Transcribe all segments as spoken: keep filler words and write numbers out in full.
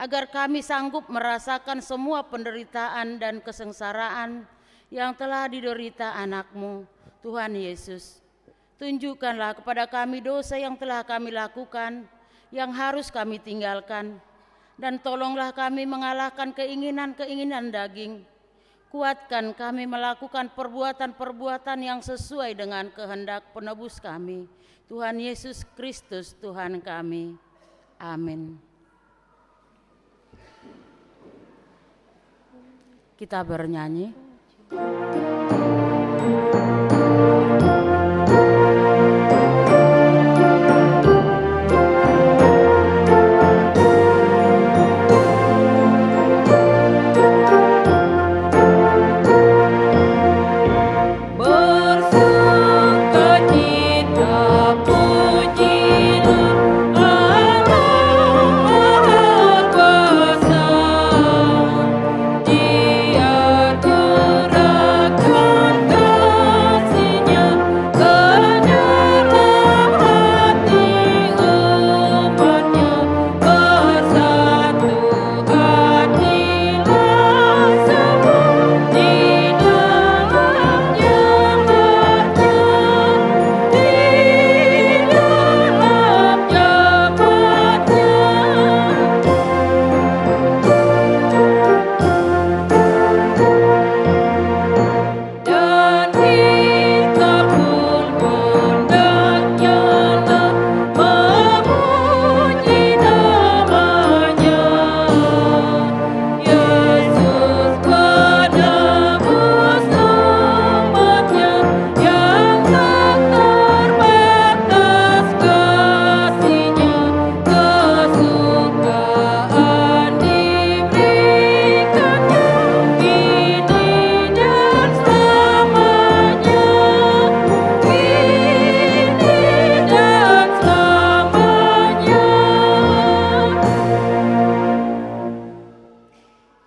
agar kami sanggup merasakan semua penderitaan dan kesengsaraan yang telah diderita Anak-Mu, Tuhan Yesus. Tunjukkanlah kepada kami dosa yang telah kami lakukan, yang harus kami tinggalkan, dan tolonglah kami mengalahkan keinginan-keinginan daging. Kuatkan kami melakukan perbuatan-perbuatan yang sesuai dengan kehendak Penebus kami, Tuhan Yesus Kristus, Tuhan kami. Amin. Kita bernyanyi.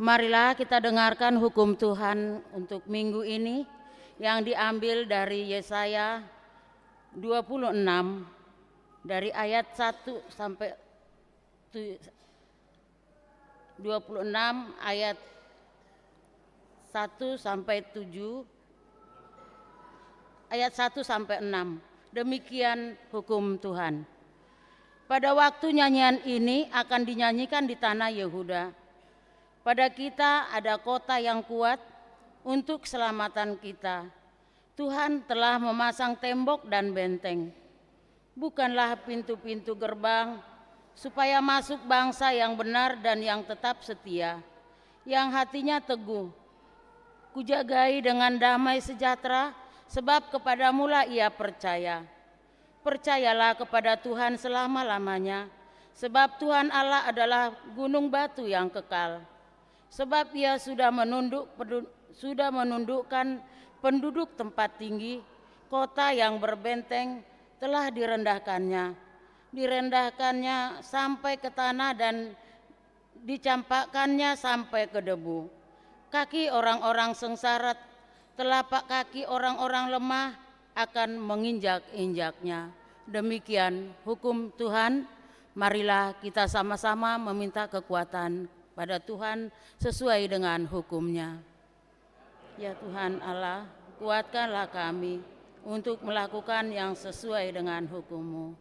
Marilah kita dengarkan hukum Tuhan untuk minggu ini yang diambil dari Yesaya dua puluh enam, dari ayat satu sampai tu-, dua puluh enam ayat satu sampai tujuh, ayat satu sampai enam. Demikian hukum Tuhan. Pada waktu nyanyian ini akan dinyanyikan di tanah Yehuda. Pada kita ada kota yang kuat untuk keselamatan kita. Tuhan telah memasang tembok dan benteng. Bukanlah pintu-pintu gerbang, supaya masuk bangsa yang benar dan yang tetap setia, yang hatinya teguh. Kujagai dengan damai sejahtera, sebab kepadamulah ia percaya. Percayalah kepada Tuhan selama-lamanya, sebab Tuhan Allah adalah gunung batu yang kekal. Sebab ia sudah menunduk, sudah menundukkan penduduk tempat tinggi, kota yang berbenteng telah direndahkannya. Direndahkannya sampai ke tanah dan dicampakkannya sampai ke debu. Kaki orang-orang sengsara, telapak kaki orang-orang lemah akan menginjak-injaknya. Demikian hukum Tuhan. Marilah kita sama-sama meminta kekuatan pada Tuhan sesuai dengan hukum-Nya. Ya Tuhan Allah, kuatkanlah kami untuk melakukan yang sesuai dengan hukum-Mu.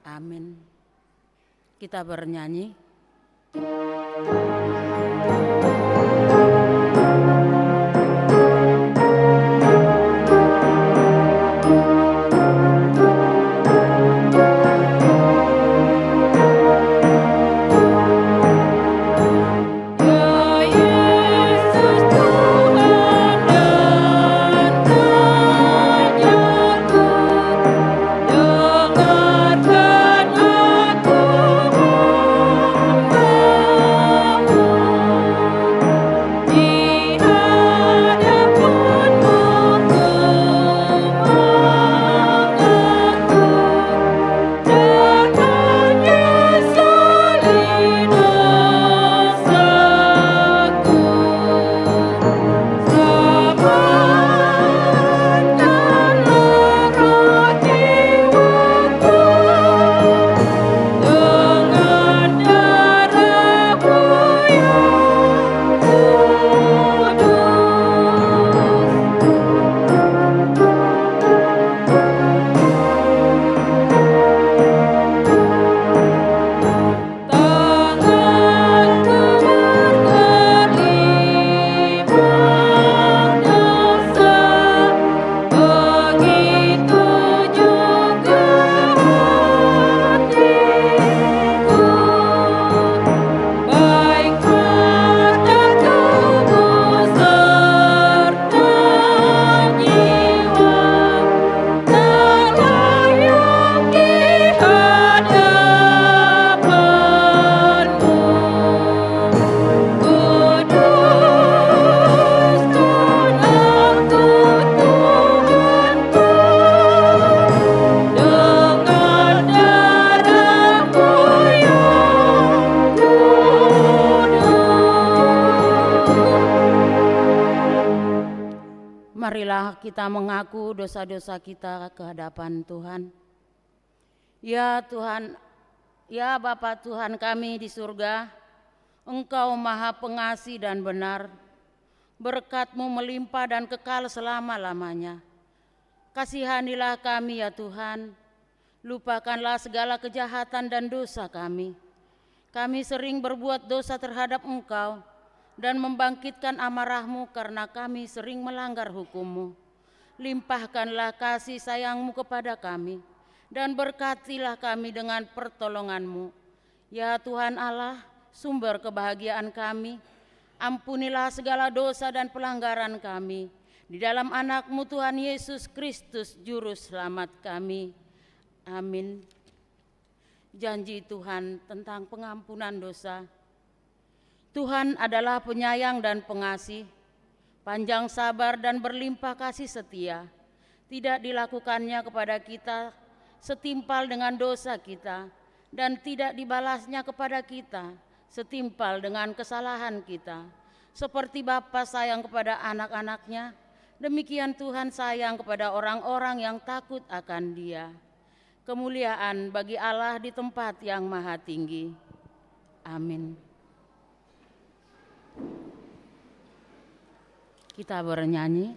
Amin. Kita bernyanyi. Kita mengaku dosa-dosa kita ke hadapan Tuhan. Ya Tuhan, ya Bapa Tuhan kami di surga, Engkau Maha Pengasih dan benar. Berkat-Mu melimpah dan kekal selama-lamanya. Kasihanilah kami, ya Tuhan. Lupakanlah segala kejahatan dan dosa kami. Kami sering berbuat dosa terhadap Engkau dan membangkitkan amarah-Mu karena kami sering melanggar hukum-Mu. Limpahkanlah kasih sayang-Mu kepada kami dan berkatilah kami dengan pertolongan-Mu. Ya Tuhan Allah, sumber kebahagiaan kami, ampunilah segala dosa dan pelanggaran kami di dalam Anak-Mu Tuhan Yesus Kristus, Juru Selamat kami. Amin. Janji Tuhan tentang pengampunan dosa. Tuhan adalah penyayang dan pengasih, panjang sabar dan berlimpah kasih setia. Tidak dilakukannya kepada kita setimpal dengan dosa kita, dan tidak dibalasnya kepada kita setimpal dengan kesalahan kita. Seperti Bapa sayang kepada anak-anaknya, demikian Tuhan sayang kepada orang-orang yang takut akan Dia. Kemuliaan bagi Allah di tempat yang maha tinggi. Amin. Kita bernyanyi.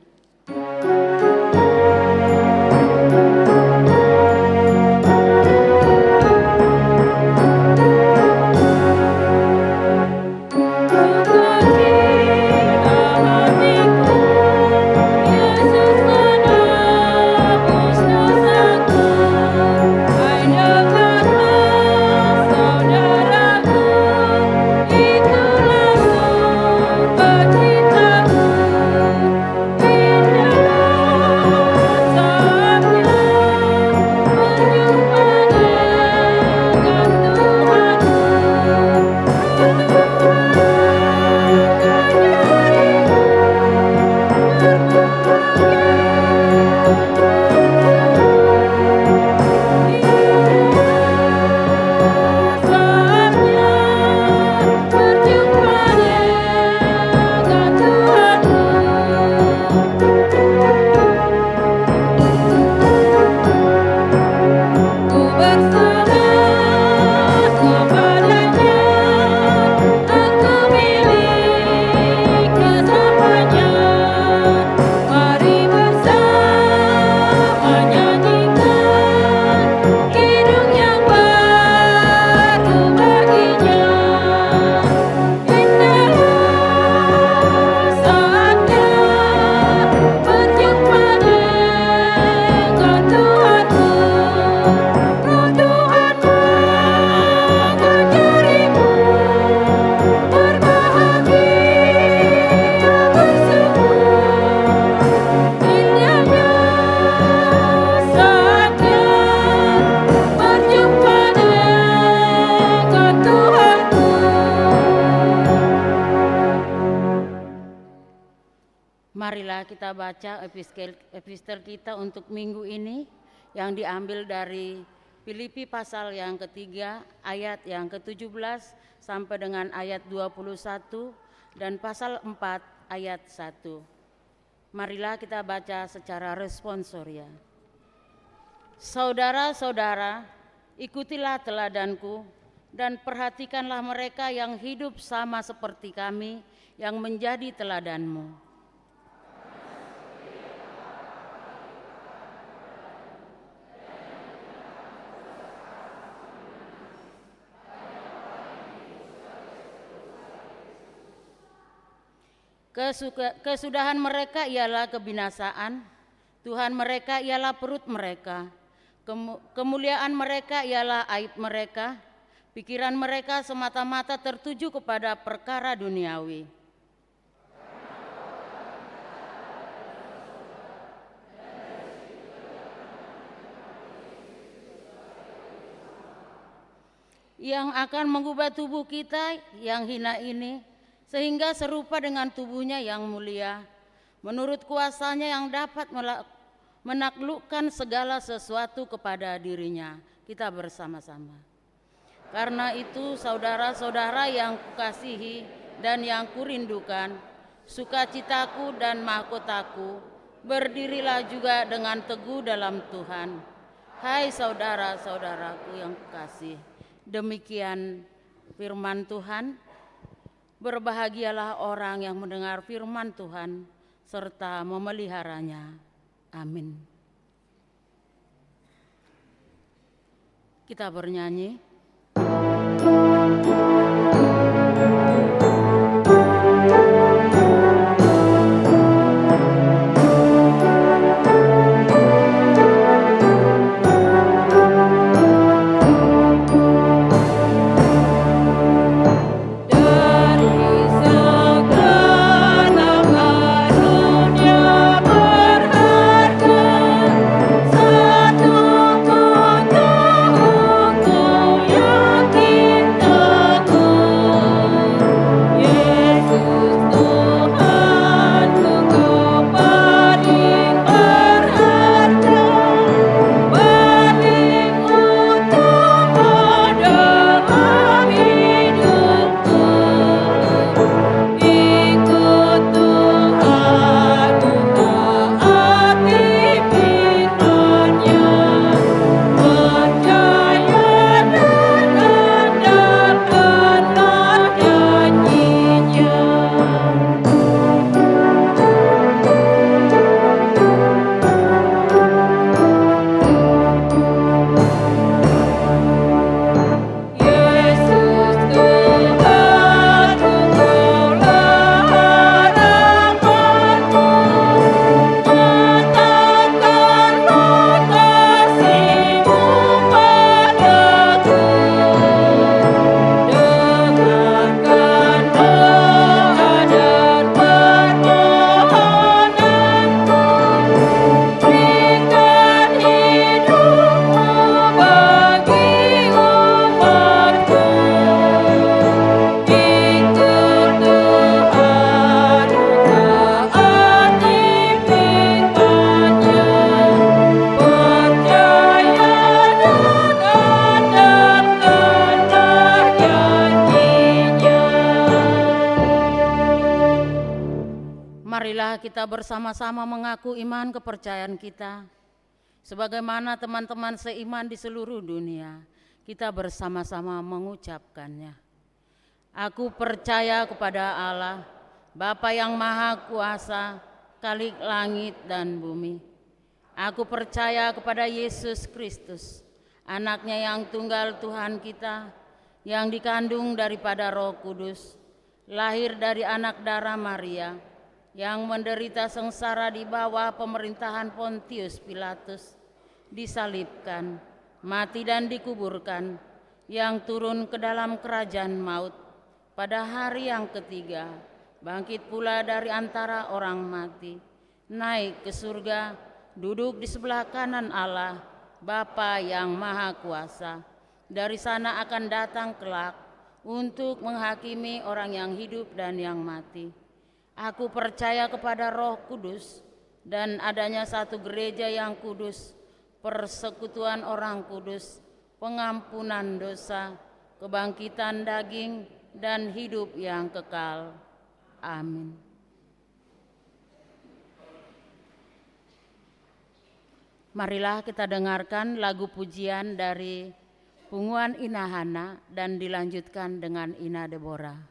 Marilah kita baca epistel, epistel kita untuk minggu ini, yang diambil dari Filipi pasal yang ketiga, ayat yang ketujuh belas sampai dengan ayat dua puluh satu, dan pasal empat ayat satu. Marilah kita baca secara responsoria. Saudara-saudara, ikutilah teladanku dan perhatikanlah mereka yang hidup sama seperti kami yang menjadi teladanmu. Kesuka-, kesudahan mereka ialah kebinasaan, Tuhan mereka ialah perut mereka, kemu-, kemuliaan mereka ialah aib mereka, pikiran mereka semata-mata tertuju kepada perkara duniawi. Yang akan mengubah tubuh kita yang hina ini, sehingga serupa dengan tubuh-Nya yang mulia, menurut kuasa-Nya yang dapat mela-, menaklukkan segala sesuatu kepada diri-Nya. Kita bersama-sama. Karena itu, saudara-saudara yang kukasihi dan yang kurindukan, sukacitaku dan mahkotaku, Berdirilah juga dengan teguh dalam Tuhan, hai saudara-saudaraku yang kekasih. Demikian firman Tuhan. Berbahagialah orang yang mendengar firman Tuhan serta memeliharanya. Amin. Kita bernyanyi. Marilah kita bersama-sama mengaku iman kepercayaan kita. Sebagaimana teman-teman seiman di seluruh dunia, kita bersama-sama mengucapkannya. Aku percaya kepada Allah, Bapa yang Maha Kuasa, Khalik langit dan bumi. Aku percaya kepada Yesus Kristus, Anaknya yang tunggal Tuhan kita, yang dikandung daripada Roh Kudus, lahir dari anak dara Maria, yang menderita sengsara di bawah pemerintahan Pontius Pilatus, disalibkan, mati dan dikuburkan, yang turun ke dalam kerajaan maut, pada hari yang ketiga, bangkit pula dari antara orang mati, naik ke surga, duduk di sebelah kanan Allah, Bapa yang Maha Kuasa. Dari sana akan datang kelak untuk menghakimi orang yang hidup dan yang mati. Aku percaya kepada Roh Kudus dan adanya satu gereja yang kudus, persekutuan orang kudus, pengampunan dosa, kebangkitan daging, dan hidup yang kekal. Amin. Marilah kita dengarkan lagu pujian dari Punguan Ina Hana dan dilanjutkan dengan Ina Deborah.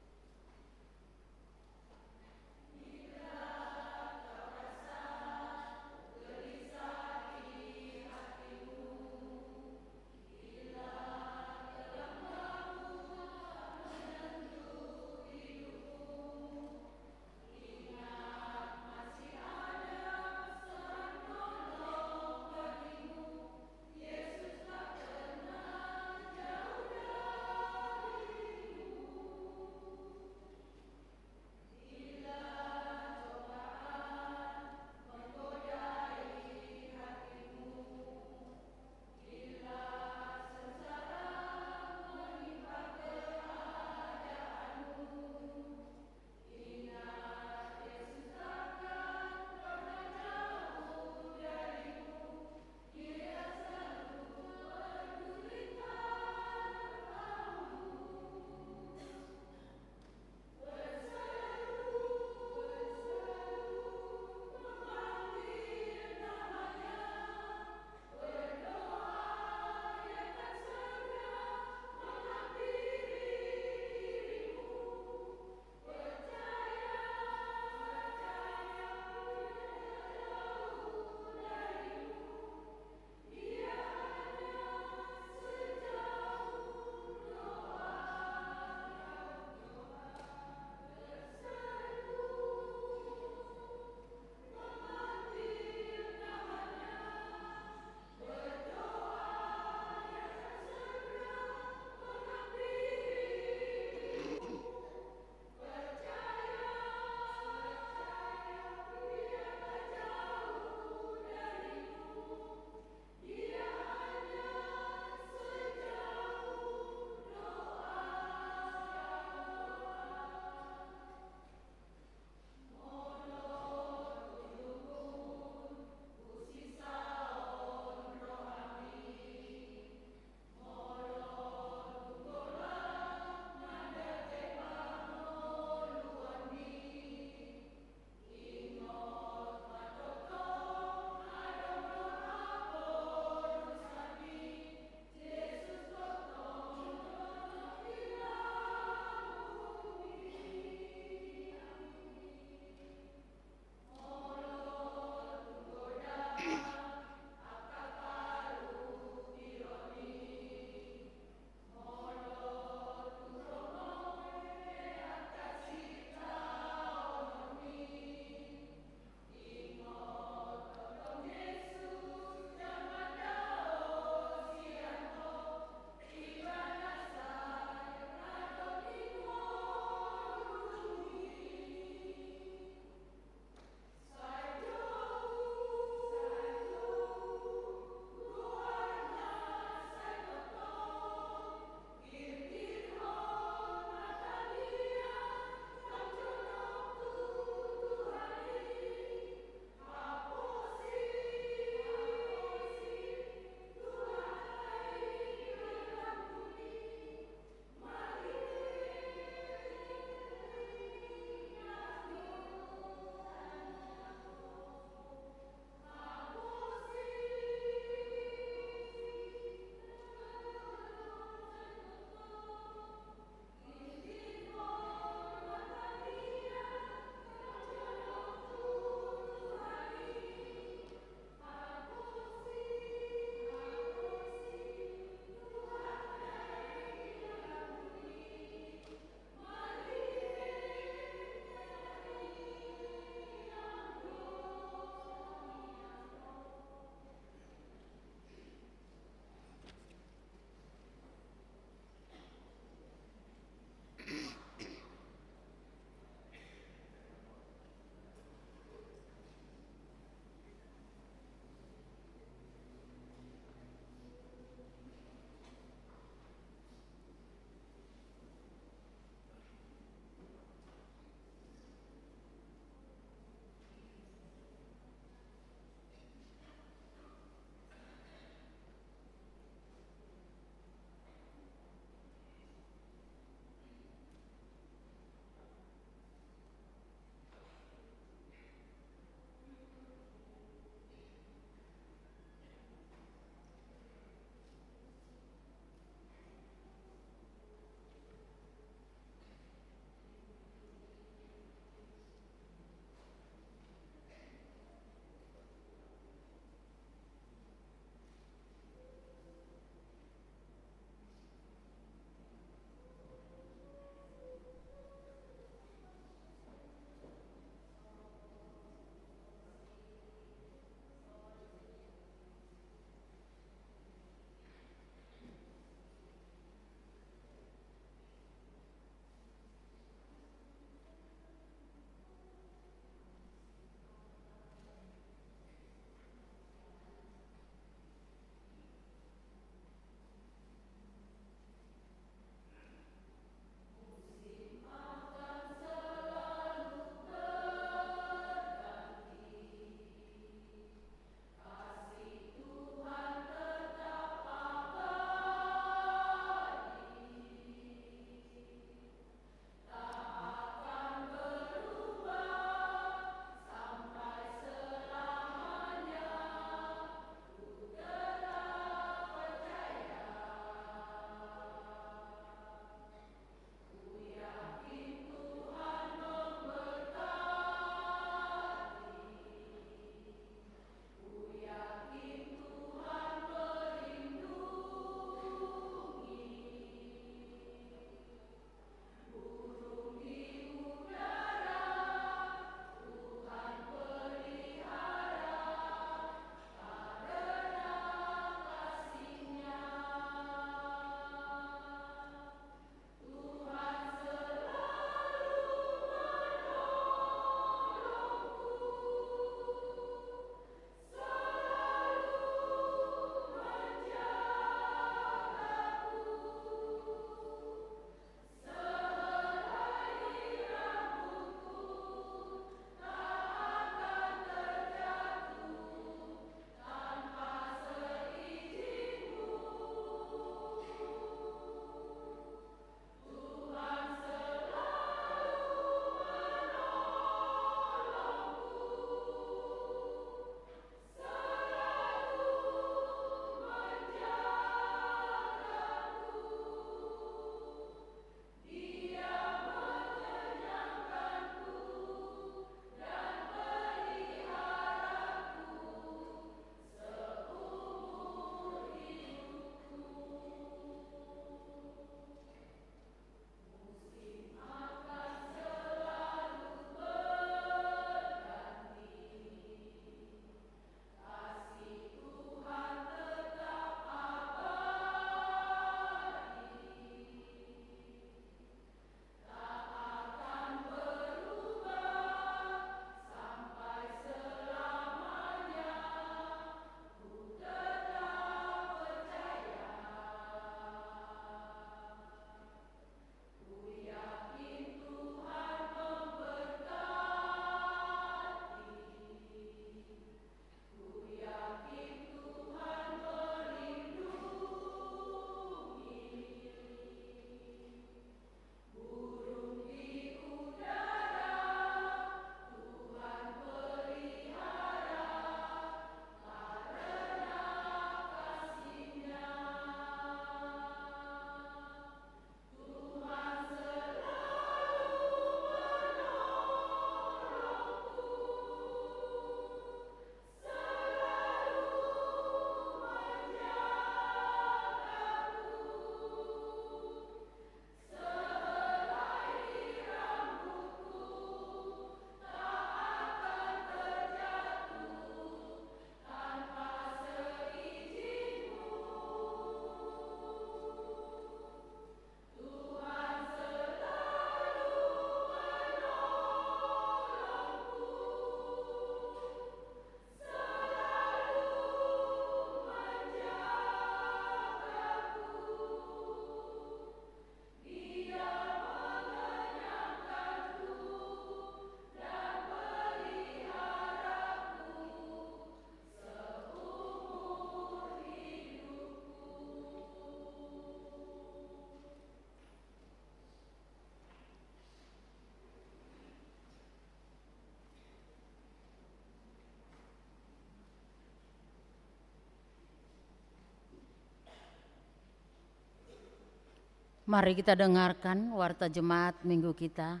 Mari kita dengarkan warta jemaat minggu kita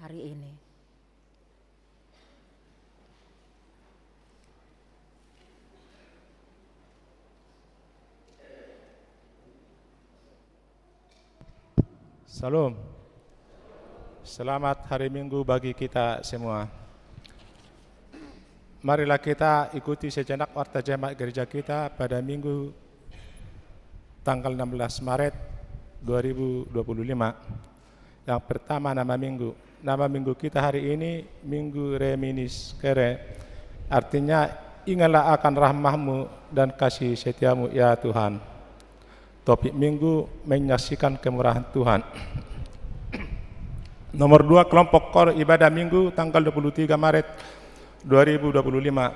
hari ini. Shalom. Selamat hari Minggu bagi kita semua. Marilah kita ikuti sejenak warta jemaat gereja kita pada Minggu tanggal enam belas Maret dua ribu dua puluh lima. Yang pertama, nama Minggu. Nama Minggu kita hari ini Minggu Reminiscere. Artinya, ingatlah akan rahmatmu dan kasih setiamu, ya Tuhan. Topik Minggu, menyaksikan kemurahan Tuhan. Nomor dua, kelompok kor ibadah Minggu tanggal dua puluh tiga Maret dua ribu dua puluh lima.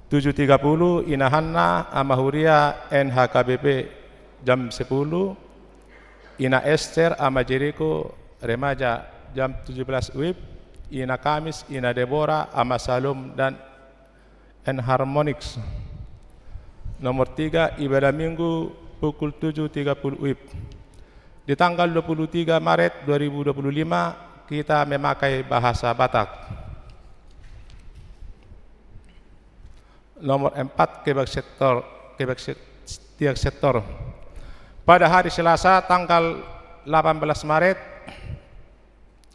Tujuh tiga puluh, Ina Hanna, Ama Huria, N H K B P, jam sepuluh, Ina Ester, Ama Jeriko, remaja, jam tujuh belas W I B, Ina Kamis, Ina Debora, Ama Salom, dan Enharmonics. Nomor tiga, ibadah Minggu pukul tujuh tiga puluh W I B. Di tanggal dua puluh tiga Maret dua ribu dua puluh lima, kita memakai bahasa Batak. Nomor empat, kebaktian sektor, kebaktian sektor. Pada hari Selasa tanggal delapan belas Maret,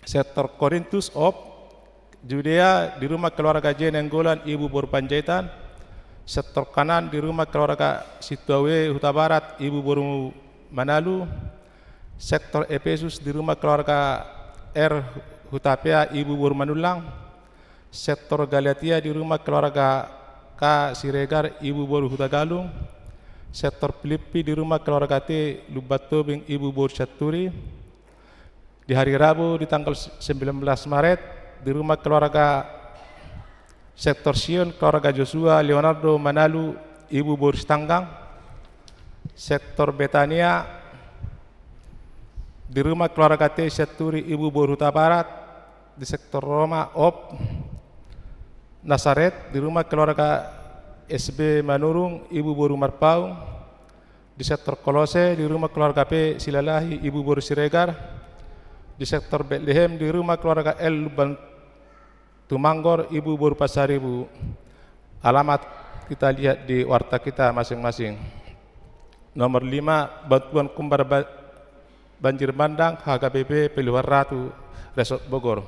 sektor Korintus Op, Judea, di rumah keluarga J Nainggolan, Ibu boru Panjaitan. Sektor Kanaan, di rumah keluarga Situawe, Hutabarat, Ibu boru Manalu. Sektor Efesus, di rumah keluarga R Hutapea, Ibu boru Manullang. Sektor Galatia, di rumah keluarga K Siregar, Ibu boru Hutagalung. Sektor Filippi, di rumah keluarga T Lumban Tobing, Ibu boru Sianturi. Di hari Rabu, di tanggal sembilan belas Maret, di rumah keluarga Sektor Sion, keluarga Joshua Leonardo Manalu, Ibu boru Sitanggang. Sektor Betania, di rumah keluarga T Sianturi, Ibu boru Hutabarat. Di sektor Roma Op, Nasaret, di rumah keluarga S B Manurung, Ibu boru Marpaung. Di sektor Kolose, di rumah keluarga P Silalahi, Ibu boru Siregar. Di sektor Betlehem, di rumah keluarga L Lumban Tumanggor, Ibu boru Pasaribu. Alamat kita lihat di warta kita masing-masing. Nomor lima, bantuan kembar ba-, banjir bandang H K B P Pelihuan Ratu, Resort Bogor.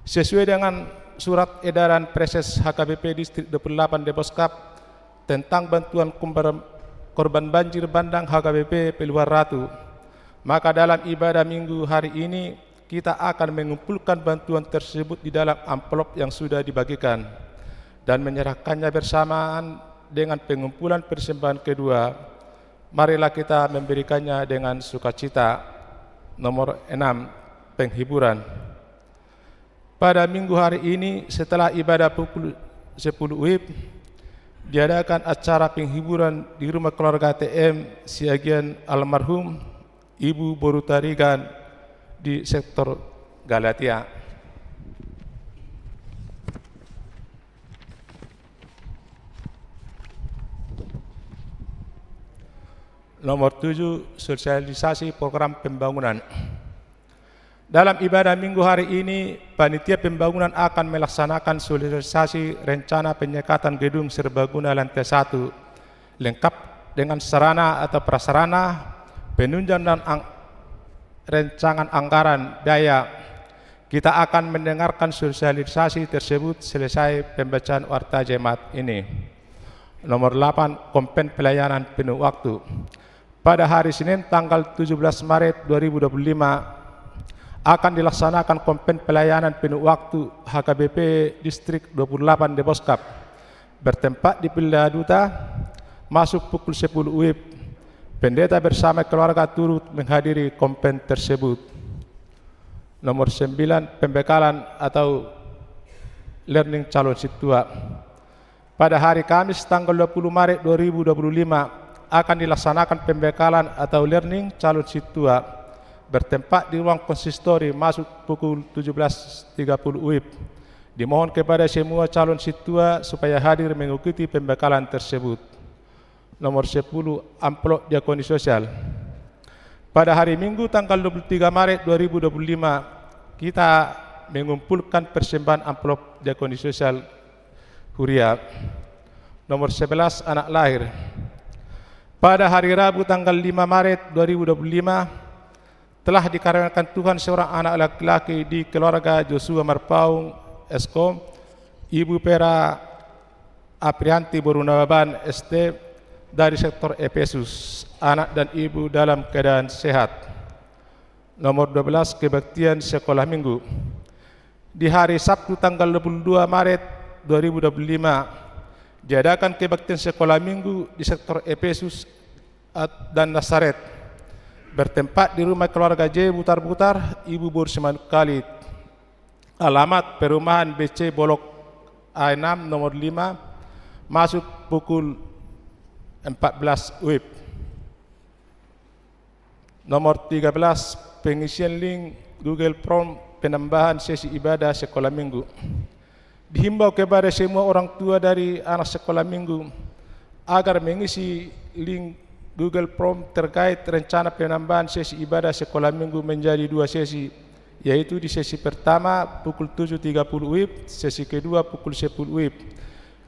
Sesuai dengan surat edaran Praeses H K B P Distrik dua puluh delapan Deboskap tentang bantuan kembar-, korban banjir bandang H K B P Pelihuan Ratu, maka dalam ibadah Minggu hari ini, kita akan mengumpulkan bantuan tersebut di dalam amplop yang sudah dibagikan dan menyerahkannya bersamaan dengan pengumpulan persembahan kedua. Marilah kita memberikannya dengan sukacita. Nomor enam, penghiburan. Pada Minggu hari ini, setelah ibadah pukul sepuluh W I B, diadakan acara penghiburan di rumah keluarga T M Siagian almarhum, Ibu boru Tarigan, di sektor Galatia. Nomor tujuh, sosialisasi program pembangunan. Dalam ibadah Minggu hari ini, panitia pembangunan akan melaksanakan sosialisasi rencana penyekatan gedung serbaguna lantai satu, lengkap dengan sarana atau prasarana, penunjang dan ang-, rencangan anggaran biaya. Kita akan mendengarkan sosialisasi tersebut selesai pembacaan warta jemaat ini. Nomor delapan, kompen pelayanan penuh waktu. Pada hari Senin tanggal tujuh belas Maret dua ribu dua puluh lima akan dilaksanakan kompen pelayanan penuh waktu H K B P Distrik dua puluh delapan Deboskap, bertempat di Villa Duta, masuk pukul sepuluh W I B. Pendeta bersama keluarga turut menghadiri kompen tersebut. Nomor sembilan, pembekalan atau learning calon sintua. Pada hari Kamis tanggal dua puluh Maret dua ribu dua puluh lima akan dilaksanakan pembekalan atau learning calon sintua, bertempat di ruang konsistori, masuk pukul tujuh belas tiga puluh W I B. Dimohon kepada semua calon sintua supaya hadir mengikuti pembekalan tersebut. Nomor sepuluh, amplop diakoni sosial. Pada hari Minggu tanggal dua puluh tiga Maret dua ribu dua puluh lima, kita mengumpulkan persembahan amplop diakoni sosial huria. Nomor sebelas, anak lahir. Pada hari Rabu tanggal lima Maret dua ribu dua puluh lima, telah dikaruniakan Tuhan seorang anak laki-laki di keluarga Joshua Marpaung, S K, Ibu Pera Aprianti boru Nababan, S T, dari sektor Efesus, anak dan ibu dalam keadaan sehat. Nomor dua belas, kebaktian sekolah minggu. Di hari Sabtu tanggal dua puluh dua Maret dua ribu dua puluh lima, diadakan kebaktian sekolah minggu di sektor Efesus at-, dan Nasaret, bertempat di rumah keluarga J Butar-Butar, Ibu boru Simanungkalit. Alamat perumahan B C Bolok A enam nomor lima, masuk pukul empat belas W I B. Nomor tiga belas, pengisian link Google Form penambahan sesi ibadah sekolah minggu. Dihimbau kepada semua orang tua dari anak sekolah minggu agar mengisi link Google Form terkait rencana penambahan sesi ibadah sekolah minggu menjadi dua sesi, yaitu di sesi pertama pukul tujuh tiga puluh W I B, sesi kedua pukul sepuluh W I B.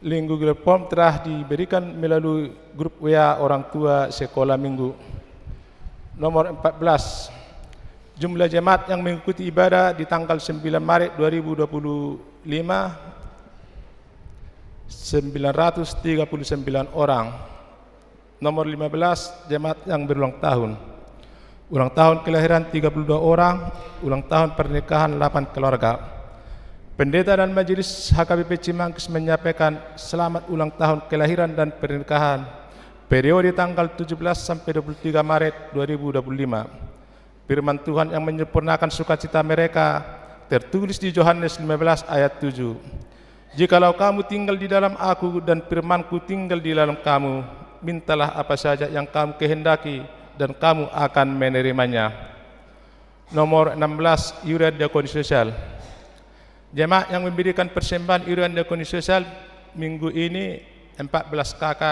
Link Google Form telah diberikan melalui grup W A orang tua sekolah minggu. Nomor empat belas, jumlah jemaat yang mengikuti ibadah di tanggal sembilan Maret dua ribu dua puluh lima, sembilan ratus tiga puluh sembilan orang. Nomor lima belas, jemaat yang berulang tahun. Ulang tahun kelahiran tiga puluh dua orang, ulang tahun pernikahan delapan keluarga. Pendeta dan Majelis H K B P Cimanggis menyampaikan selamat ulang tahun kelahiran dan pernikahan periode tanggal tujuh belas sampai dua puluh tiga Maret dua ribu dua puluh lima. Firman Tuhan yang menyempurnakan sukacita mereka tertulis di Yohanes lima belas ayat tujuh. "Jikalau kamu tinggal di dalam Aku dan firman-Ku tinggal di dalam kamu, mintalah apa saja yang kamu kehendaki dan kamu akan menerimanya." Nomor enam belas, iuran diakoni sosial. Jemaat yang memberikan persembahan iuran diakoni sosial minggu ini empat belas K K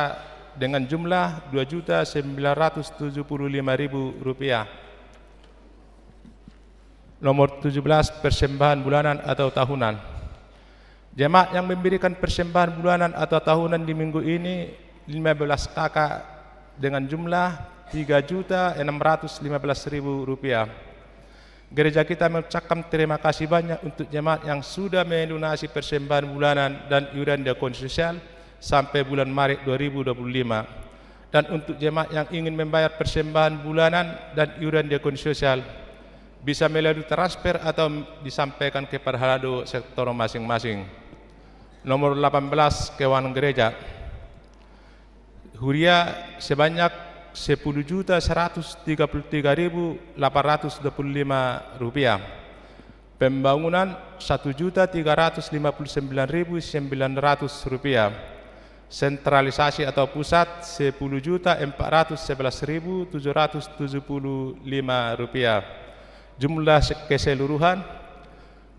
dengan jumlah dua juta sembilan ratus tujuh puluh lima ribu rupiah. Nomor tujuh belas, persembahan bulanan atau tahunan. Jemaat yang memberikan persembahan bulanan atau tahunan di minggu ini lima belas K K dengan jumlah tiga juta enam ratus lima belas ribu rupiah. Gereja kita mengucapkan terima kasih banyak untuk jemaat yang sudah melunasi persembahan bulanan dan iuran diakoni sosial sampai bulan Maret dua ribu dua puluh lima. Dan untuk jemaat yang ingin membayar persembahan bulanan dan iuran diakoni sosial, bisa melalui transfer atau disampaikan kepada saldo sektor masing-masing. Nomor delapan belas, keuangan gereja. Huria sebanyak sepuluh juta seratus tiga puluh tiga ribu delapan ratus dua puluh lima rupiah. Pembangunan satu juta tiga ratus lima puluh sembilan ribu sembilan ratus rupiah. Sentralisasi atau pusat sepuluh juta empat ratus sebelas ribu tujuh ratus tujuh puluh lima rupiah. Jumlah se-, keseluruhan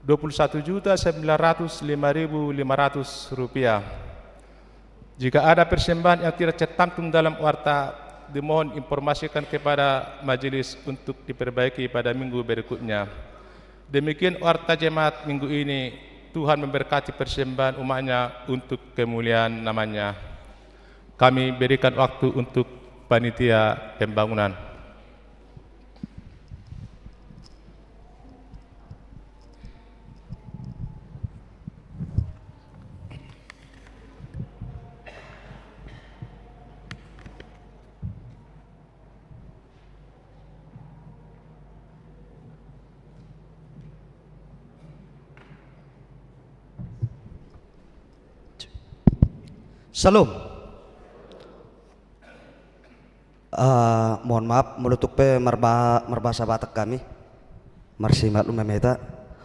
dua puluh satu juta sembilan ratus lima ribu lima ratus rupiah. Jika ada persembahan yang tidak tercantum dalam warta, dimohon informasikan kepada majelis untuk diperbaiki pada minggu berikutnya. Demikian warta jemaat minggu ini. Tuhan memberkati persembahan umat-Nya untuk kemuliaan nama-Nya. Kami berikan waktu untuk panitia pembangunan. Shalom. Ah, mohon maaf, molo tung pe marba-, marbahasa Batak hami. Marsimaklum ma hita.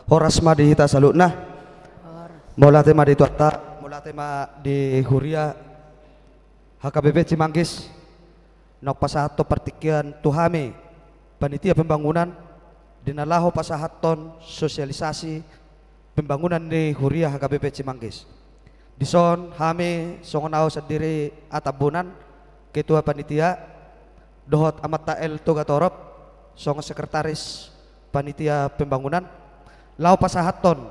Horas ma di hita saluhutna. Horas. Mauliate ma di Tuhanta, mauliate ma di huria H K B P Cimanggis. Naung pasahathon partingkian tu hami panitia pembangunan di na laho pasahathon sosialisasi pembangunan ni huria H K B P Cimanggis. Dison hami songon au sandiri Atambunan, ketua panitia, dohot Amanta L Togatorop, Songon sekretaris panitia pembangunan, laho pasahathon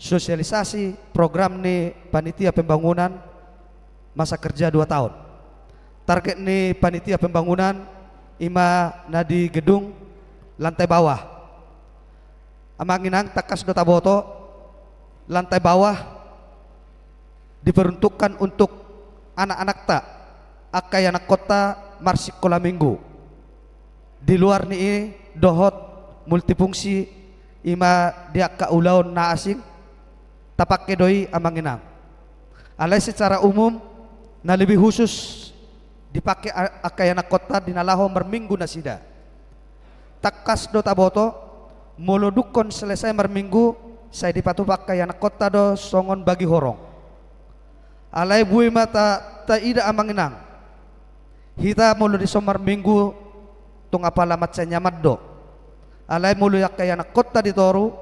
sosialisasi program ni panitia pembangunan masa kerja dua tahun. Target ni panitia pembangunan ima na di gedung lantai bawah. Amang inang, tangkas do taboto, lantai bawah diperuntukkan untuk anak-anakta, angka ianakkonta marsikola minggu. Di luar ni i dohot multifungsi ima di angka ulaon na asing, tapangke do i amang inang. Alai secara umum, na lebih khusus dipangke a-, angka ianakkonta di na laho marminggu nasida. Tangkas do taboto, molo dungkon selesai marminggu, sai dipatupa angka ianakkonta do songon bagi horong. Alai bue ma ta, taida amang inang. Hita molo dison marminggu, tung apala mansai nyaman do. Alai molo angka ianakkonta di toru,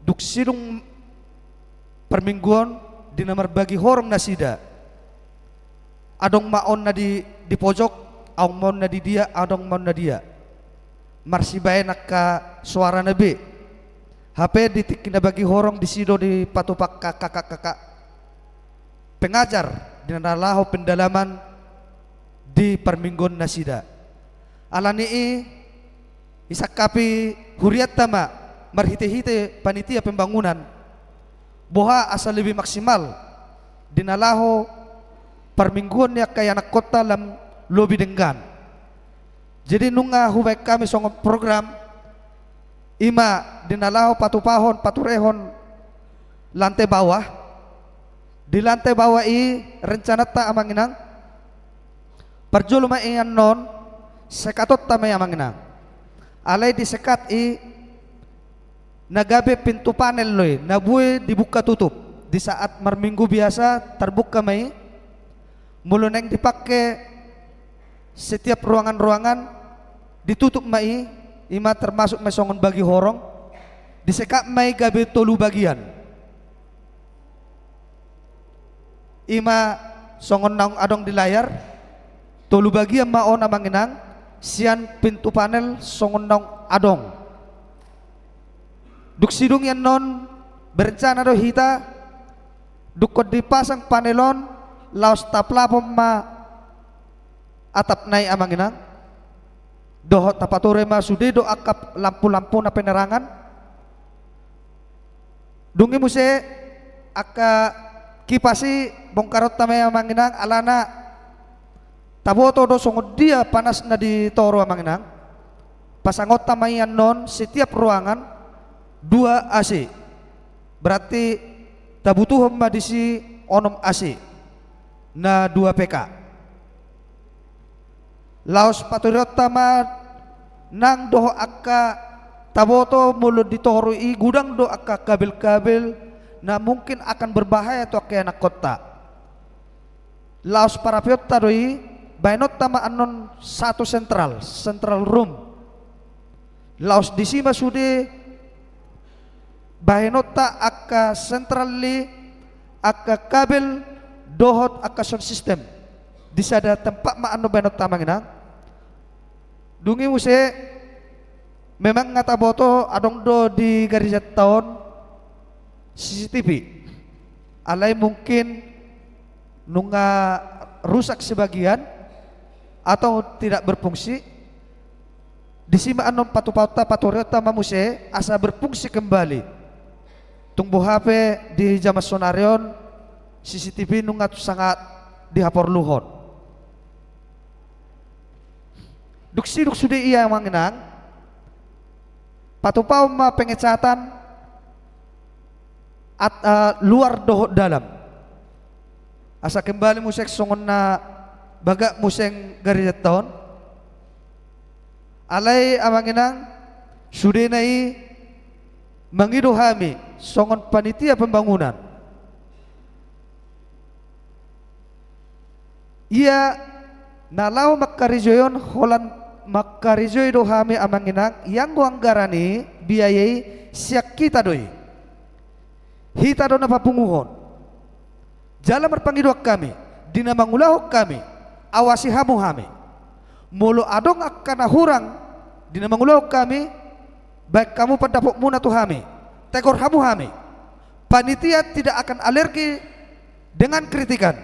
dung sidung parmingguon, di na marbagi horong nasida. Adong ma on na di, di pojok, adong ma on na di dia, adong ma on na dia. Marsibaen angka soarana be. Hape di tingki na bagi horong disi do dipatupa angka kakak-kakak pengajar di na laho pendalaman di parmingguon nasida. Alani i, isangkapi hurianta ma marhite-hite panitia pembangunan, boha asa lebih maksimal di na laho parmingguon ni angka ianakkonta lam lobi denggan. Jadi nunga hubaen hami songon program, ima di na laho patupahon, paturehon lantai bawah. Di lantai bawah i rencananta amang inang, parjolo ma i annon, sekatonta ma i amang inang. Alai di sekat i na gabe pintu panel do i, na bue dibuka tutup. Di saat marminggu biasa tarbuka ma i, molo naeng dipangke setiap ruangan-ruangan ditutup ma i, ima termasuk ma i songon bagi horong, disekat ma i gabe tolu bagian. Ima songon naung adong di layar, tolu bagian ma on amang inang, sian pintu panel songon naung adong. Dung sidung i annon berencana do hita, dungkon dipasang panel on, laos taplapon ma atap na i amang inang. Dohot tapature ma sude do angka lampu-lampu na penerangan. Dung i muse angka kipas i bongkaronta ma i amang inang, alana taboto do songon dia panasna di toru amang inang. Pasangonta ma i annon setiap ruangan dua A C. Berarti tabutuhon ma disi onom A C na dua P K. Laos patureonta ma nang dohot angka, taboto molo di toru i godang do angka kabel-kabel na mungkin akan berbahaya tu angka ianakkonta. Laos parapeonta do i, baenonta ma annon satu sentral, central room. Laos disi ma sude baenonta angka sentral i, angka kabel dohot angka sound system. Di sada tempat ma annon baenonta amang inang. Dung i muse memang nga taboto adong do di garejanta on C C T V. Alai mungkin nunga rusak sebagian atau tidak berfungsi. Disi ma annon patupaonta, patureonta ma muse asa berfungsi kembali. Tung boha pe di jaman sonari on C C T V nunga tu sangat dihaporluhon. Dung sidung sude i amang inang, patupaon ma pengecatan at, eh, luar dohot dalam. Asa kembali muse songon na bagak muse garejanta on. Alai amang inang, sudena i mangido hami songon panitia pembangunan. Ia na laho mangkarejoi on holan mangkarejoi do hami amang inang, ianggo anggaran i, biaya i sian hita do i. Hita do na papunguhon. Jala marpangidoan hami, di na mangulahon hami, awasi hamu hami. Molo adong angka na hurang Di na mangulahon hami, baen hamu pandapotmuna tu hami, tegor hamu hami. Panitia tidak akan alergi dengan kritikan.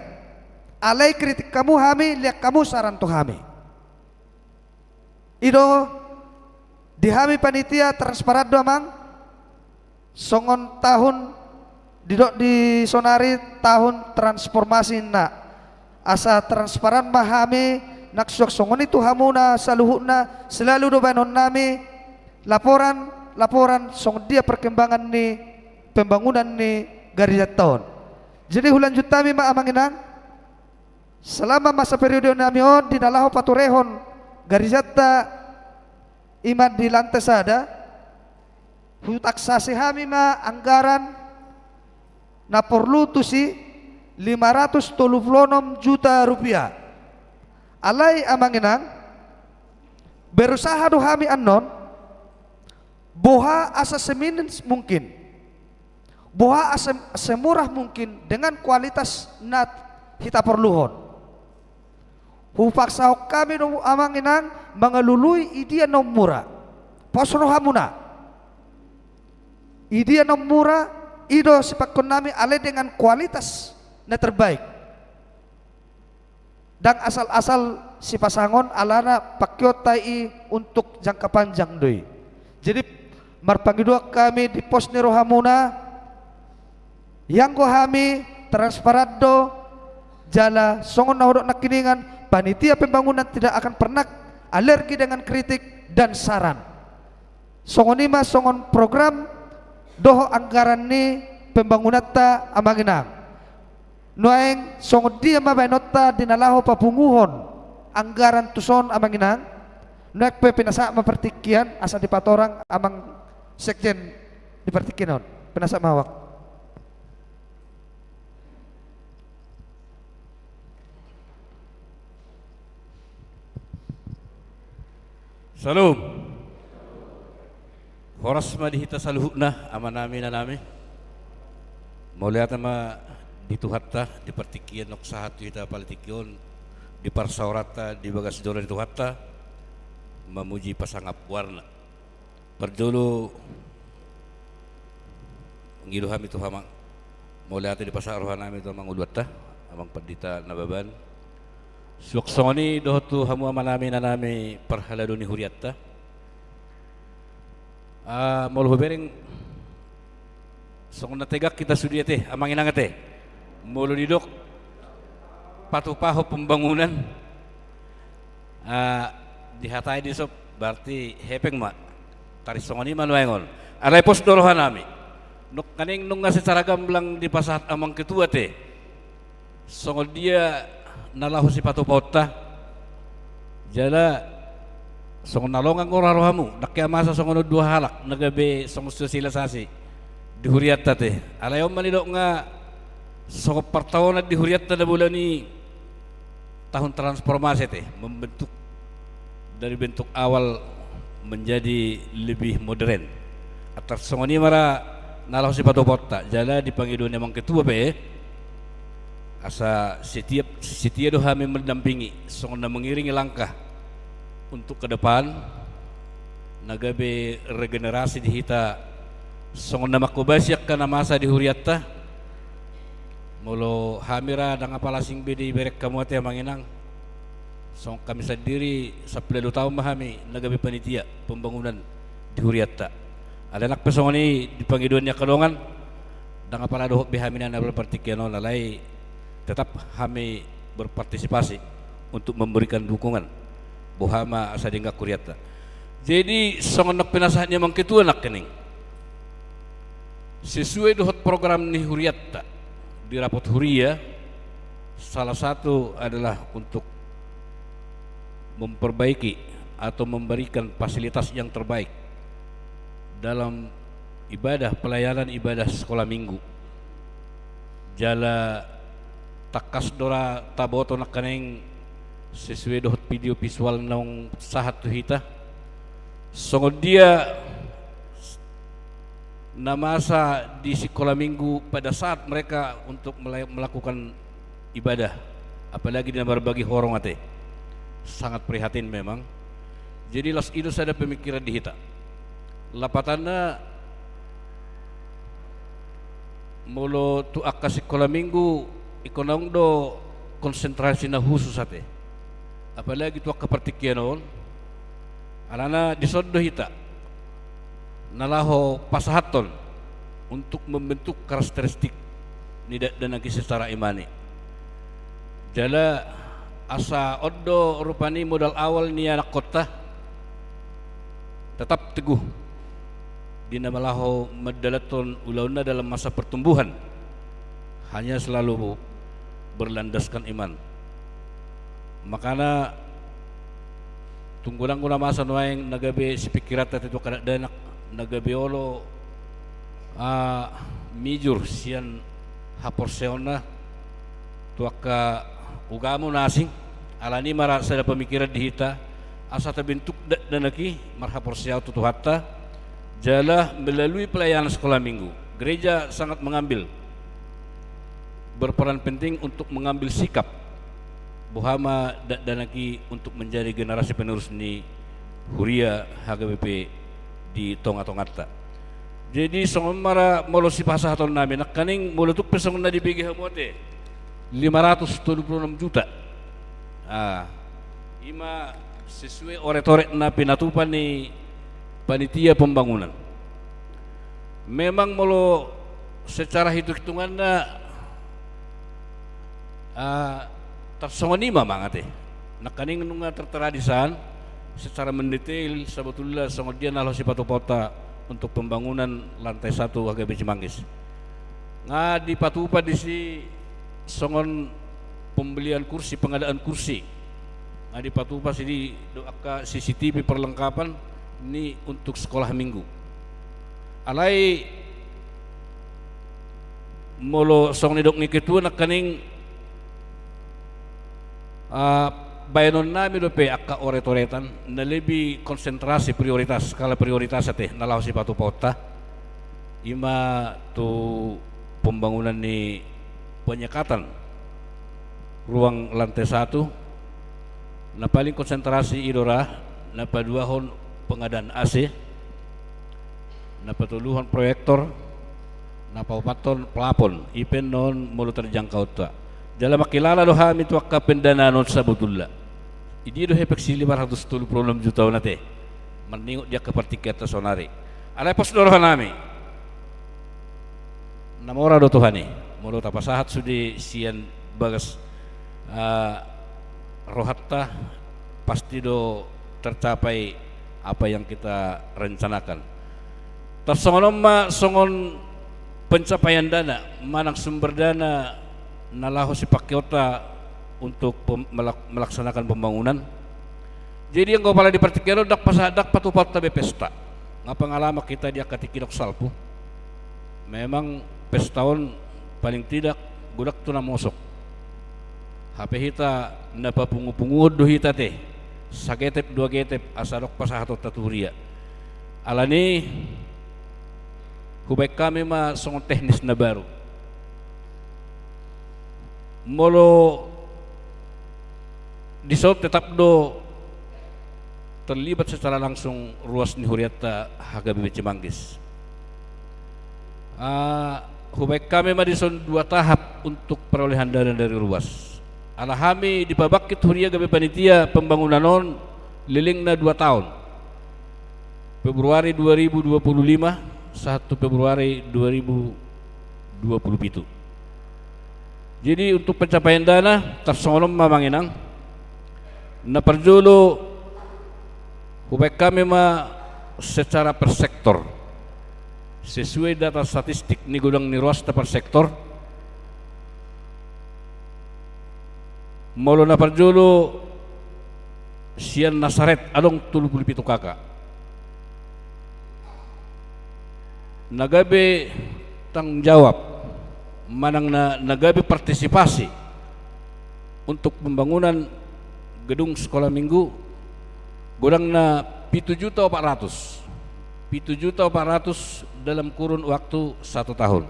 Alai kritik hamu hami, lean hamu saran tu hami. I do, di hami panitia transparan do, Amang. Songon tahun, didok di sonari tahun transformasi ninna. Asa transparan ma hami, nang suang songon i tu hamuna saluhutna, selalu do baenon nami laporan, laporan songon dia perkembangan ni pembangunan ni garejanta on. Jadi hulanjut hami ma, Amang Inang. Selama masa periode nami on, di na laho paturehon garejanta, i ma di lantai sada, hutaksasi hami ma anggaran na porlu tusi lima ratus tolu pulu onom juta rupiah. Alai, Amang Inang, berusaha do hami annon, boha asa seminim mungkin, boha asa semurah mungkin dengan kualitas na hita porluhon. Hupaksahon hami do, Amang Inang, mangalului i dia na ummura. Pos rohamuna. I dia na ummura, i do sipangkon nami, alai dengan kualitas na terbaik. Ndang asal-asal sipasangon, alana pangkeonta i untuk jangka panjang do i. Jadi, marpangidoan hami di pos ni rohamuna, ianggo hami transparan do, jala songon na hudok nangkiningan, panitia pembangunan tidak akan pernah alergi dengan kritik dan saran. Songon i ma songon program dohot anggaran ni pembangunanta, Amang Inang. Nuaeng songon dia ma baenonta di na laho papunguhon anggaran tuson, Amang Inang? Nuaeng pe pinasahat ma partingkian asa dipatorang Amang Sekjen di partingkian on. Pinasahat ma, Wak. Salam. Horas ma di hita saluhutna, amanami, inanami. Mauliate ma di Tuhanta, di partingkian naung sahat tu hita pala tingki on, di parsaoranta di bagas joro ni Tuhanta, mamuji pasangap goarna. Parjolo, mangido hami tu Amang. Mauliate dipasahat rohanami tu amanguluanta, Amang Pandita Nababan. Suang songon i dohot tu hamu amanami, inanami, parhalado ni hurianta. Ah, molo hubereng, songon na tegak hita sude ate, Amang Inang ate. Molo didok patupahon pembangunan, ah, dihatai dison, berarti hepeng ma. Taringot songon i ma nuaeng on. Alai pos do rohanami. Nangkaning nunga secara gamblang dipasahat Amang Ketua ate, songon dia na laho sipatupaonta. Jala songon na longang do rohamu, ndang hea masa songon on dua halak na gabe songon sosialisasi di hurianta ate. Alai on ma nidokna songon partaonan di hurianta na bulan i, tahun transformasi ate, membentuk dari bentuk awal menjadi lebih modern. Antar songon i ma ra na laho sipatupaonta, jala di pangidoan ni Amang Ketua pe, asa setiap, setia do hami mendampingi, songon na mengiringi langkah untuk ke depan, na gabe regenerasi di hita, songon na manghobasi angka na masa di hurianta. Molo hami ra ndang apala asing be dibereng hamu ate, Amang Inang. Songon hami sandiri, sambilan ualu taon ma hami na gabe panitia pembangunan di hurianta. Alai nang pe songon i di pangidoan ni angka dongan, ndang apala dohot be hami na, na partingkian on, alai tetap hami berpartisipasi untuk memberikan dukungan. Boha ma asa denggan hurianta. Jadi, songon na pinasahat ni Amang Ketua nangkining, sesuai dohot program ni hurianta di rapot huria, salah satu adalah untuk memperbaiki atau memberikan fasilitas yang terbaik dalam ibadah, pelayanan ibadah sekolah minggu. Jala tangkas do ra taboto nangkaning sesuai dohot video visual naung sahat tu hita, songon dia na masa di sekolah minggu pada saat mereka untuk melay-, melakukan ibadah, apalagi di na marbagi horong ate. Sangat prihatin memang. Jadi laos i do sada pemikiran di hita. Lapatanna, molo tu angka sikola minggu, ingkon adong do konsentrasi na khusus ate. Apalagi tu angka partingkian on, alana dison do hita na laho pasahathon untuk membentuk karakteristik ni dakdanak i secara imani. Jala asa on do rupani modal awal ni anakkonta tetap teguh di na laho mandalanhon ulaonna dalam masa pertumbuhan, hanya selalu berlandaskan iman. Makana tung godang do na masa nuaeng na gabe sipingkiranta tu angka dakdanak, na gabe olo, ah, mijur sian haporseaonna tu angka ugamo na asing. Alani i ma ra sada pemikiran di hita, asa tabentuk dakdanak i marhaporseaon tu Tuhanta, jala melalui pelayanan sekolah minggu, gereja sangat mengambil, berperan penting untuk mengambil sikap boha ma dakdanak i untuk menjadi generasi penerus ni huria H K B P di tonga-tonganta. Jadi songon on ma ra molo sipasahatonnami, nangkaning molo tung pe songon na dibege hamu ate, lima ratus tolu puluh enam juta. Ah, i ma sesuai oret-oret na pinatupa ni panitia pembangunan. Memang molo secara hitung-hitunganna, ah, tarsongon i ma manang ate. Nangkaning nunga tertera di san secara mendetail sebetulna songon dia na laho sipatupaonta untuk pembangunan lantai satu H K B P Cimanggis. Nga dipatupa disi songon pembelian kursi, pengadaan kursi. Nga dipatupa disi do angka C C T V perlengkapan ni untuk sekolah minggu. Alai molo songon nidok ni ketua nangkaning, ah, baenonnami dope angka oret-oretan na lebih konsentrasi prioritas, skala prioritas ate na laho sipatupaonta. I ma tu pembangunan ni penyekatan ruang lantai satu, na paling konsentrasi i do ra, na paduahon pengadaan A C, na patoluhon proyektor, na paopathon plafon, i pe annon molo terjangkau ta. Jala mangkilala do hami tu angka pendanaan on sabotulna. Di dia do hepeng si lima ratus tolu puluh enam juta on ate, marningot di angka partingkianta saonari. Alai pos do rohanami. Na mora do Tuhan i, molo tapasahat sude sian bagas, ah, rohanta, pasti do tercapai apa yang kita rencanakan. Tarsongon on ma songon pencapaian dana manang sumber dana na laho sipangkeonta untuk pem-, melak-, melaksanakan pembangunan. Jadi anggo pala di partingkian on ndang pasa-, ndang patupaonta be pesta. Nga pengalaman hita di angka tingki na salpu. Memang pesta on paling tidak godang tu na mosok. Hape hita na papungu-punguon do hita ate, sagetep dua getep asa adong pasahatonta tu huria. Alani i hubaen hami ma songon teknis na baru. Molo dison tetap do terlibat secara langsung ruas ni hurianta H K B P Cimanggis. Ah, hubaen hami ma dison dua tahap untuk perolehan dana dari ruas. Ala hami dipabangkit huria gabe panitia pembangunan on lelengna dua taon. Februari dua ribu dua puluh lima sahat tu Februari dua ribu dua puluh pitu. Jadi untuk pencapaian dana tarsongon on ma manang inang. Na parjolo hubaen hami ma secara per sektor. Sesuai data statistik ni godang ni ruasta per sektor, molo na parjolo sian Nasaret adong tolu pulu pitu K K. Na gabe tanggung jawab manang na, na gabe partisipasi untuk pembangunan gedung sekolah minggu godangna pitu juta opat ratus. Pitu juta opat ratus dalam kurun waktu satu tahun.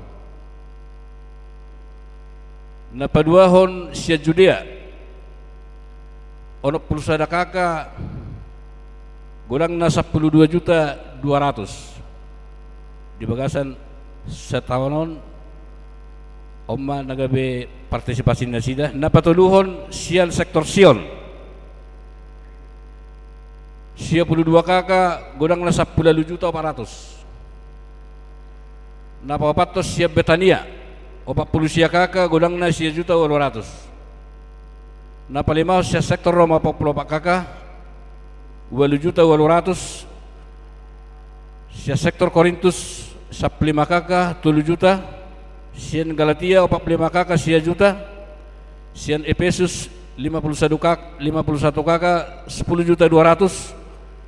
Na paduahon sian Judea, onom pulu sada K K godangna sampulu dua juta dua ratus. Di bagasan sataon on, on ma na gabe partisipasi nasida. Na patoluhon sian sektor Sion, sia pulu dua K K, godangna sampulu ualu juta opat ratus. Na paopathon sian Betania, opat pulu sia K K, godangna sia juta ualu ratus. Na palimahon sian sektor Roma, opat pulu opat K K, ualu juta ualu ratus. Sian sektor Korintus, sampulu lima K K, tolu juta. Sian Galatia, opat pulu lima K K, sia juta. Sian Epesus, lima pulu satu K K, lima pulu satu K K, sepuluh juta dua ratus.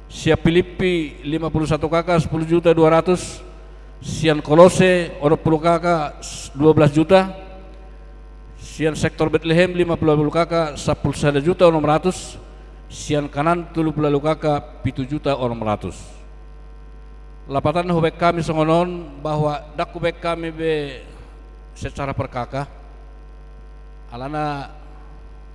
Sian Pilippi, lima pulu satu K K, sepuluh juta dua ratus. Sian Kolose, onom pulu K K, dua belas juta. Sian sektor Betlehem, lima pulu ualu K K, sampulu sada juta onom ratus. Sian Kanaan, tolu pulu ualu K K, pitu juta onom ratus. Lapatanna hubaen hami songon on, bahwa ndang hubaen hami be secara per K K, alana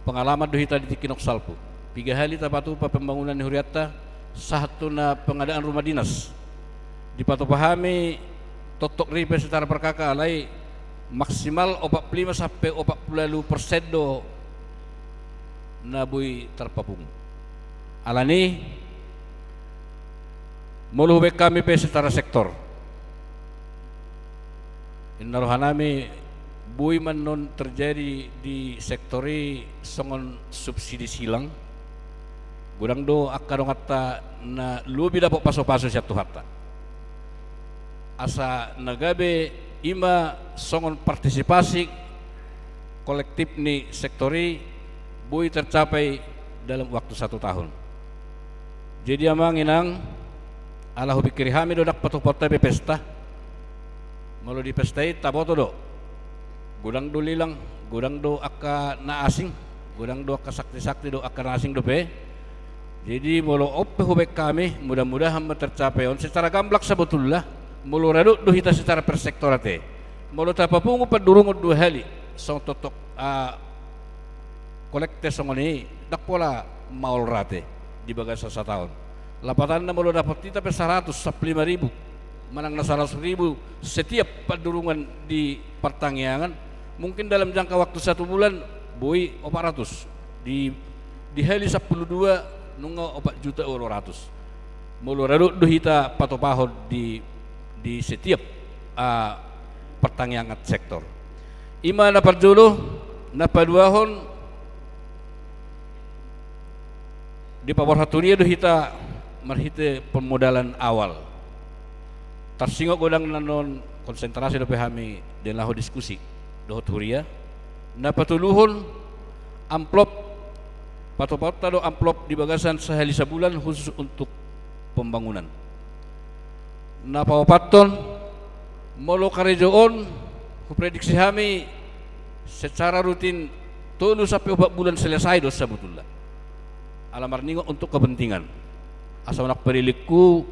pengalaman do hita di tingki on salpu. Piga hali tapatupa pembangunan ni hurianta, sahat tu na pengadaan rumah dinas. Dipatupa hami toktok ripe secara per K K, alai maksimal opat pulu lima sampe opat pulu ualu persen do na boi tarpapungu. Alani, molo hubaen hami pe secara sektor, ninna rohanami, boi ma annon terjadi di sektor i songon subsidi silang. Godang do angka donganta na lobi dapot pasu-pasu sian Tuhanta. Asa na gabe i ma songon partisipasi kolektif ni sektor i boi tercapai dalam waktu satu tahun. Jadi amang inang, ala hupikiri hami do ndang patupaonta be pesta. Molo di pesta i taboto do, godang do lilang, godang do angka na asing, godang do angka sakti-sakti do angka na asing dope. Jadi molo on pe hubaen hami, mudah-mudahan ma tercapai on secara gamblang sabotulna. Molo radot do hita secara per sektor ate, molo tapapungu pandurungon dua hali songon toktok, ah, kolekte songon i, ndang pola maol rate di bagasan sataon. Lapatanna molo dapot hita pe saratus, sampulu lima ribu, manang na saratus ribu setiap pandurungan di partangiangan, mungkin dalam jangka waktu satu bulan boi opat ratus. Di, di hali sampulu dua nunga opat juta ualu ratus. Molo radot do hita patupahon di, di setiap, ah, partangiangan sektor. I ma na parjolo. Na paduahon, dipaborhat huria do hita marhite permodalan awal. Tarsingot godang na non konsentrasi dope hami di na laho diskusi dohot huria. Na patoluhon, amplop. Patupaonta do amplop di bagasan sahali sabulan khusus untuk pembangunan. Na paopathon, molo karejo on, huprediksi hami secara rutin tolu sampe opat bulan selesai do sabotulna. Ala marningot untuk kepentingan. Asa unang palilinghu,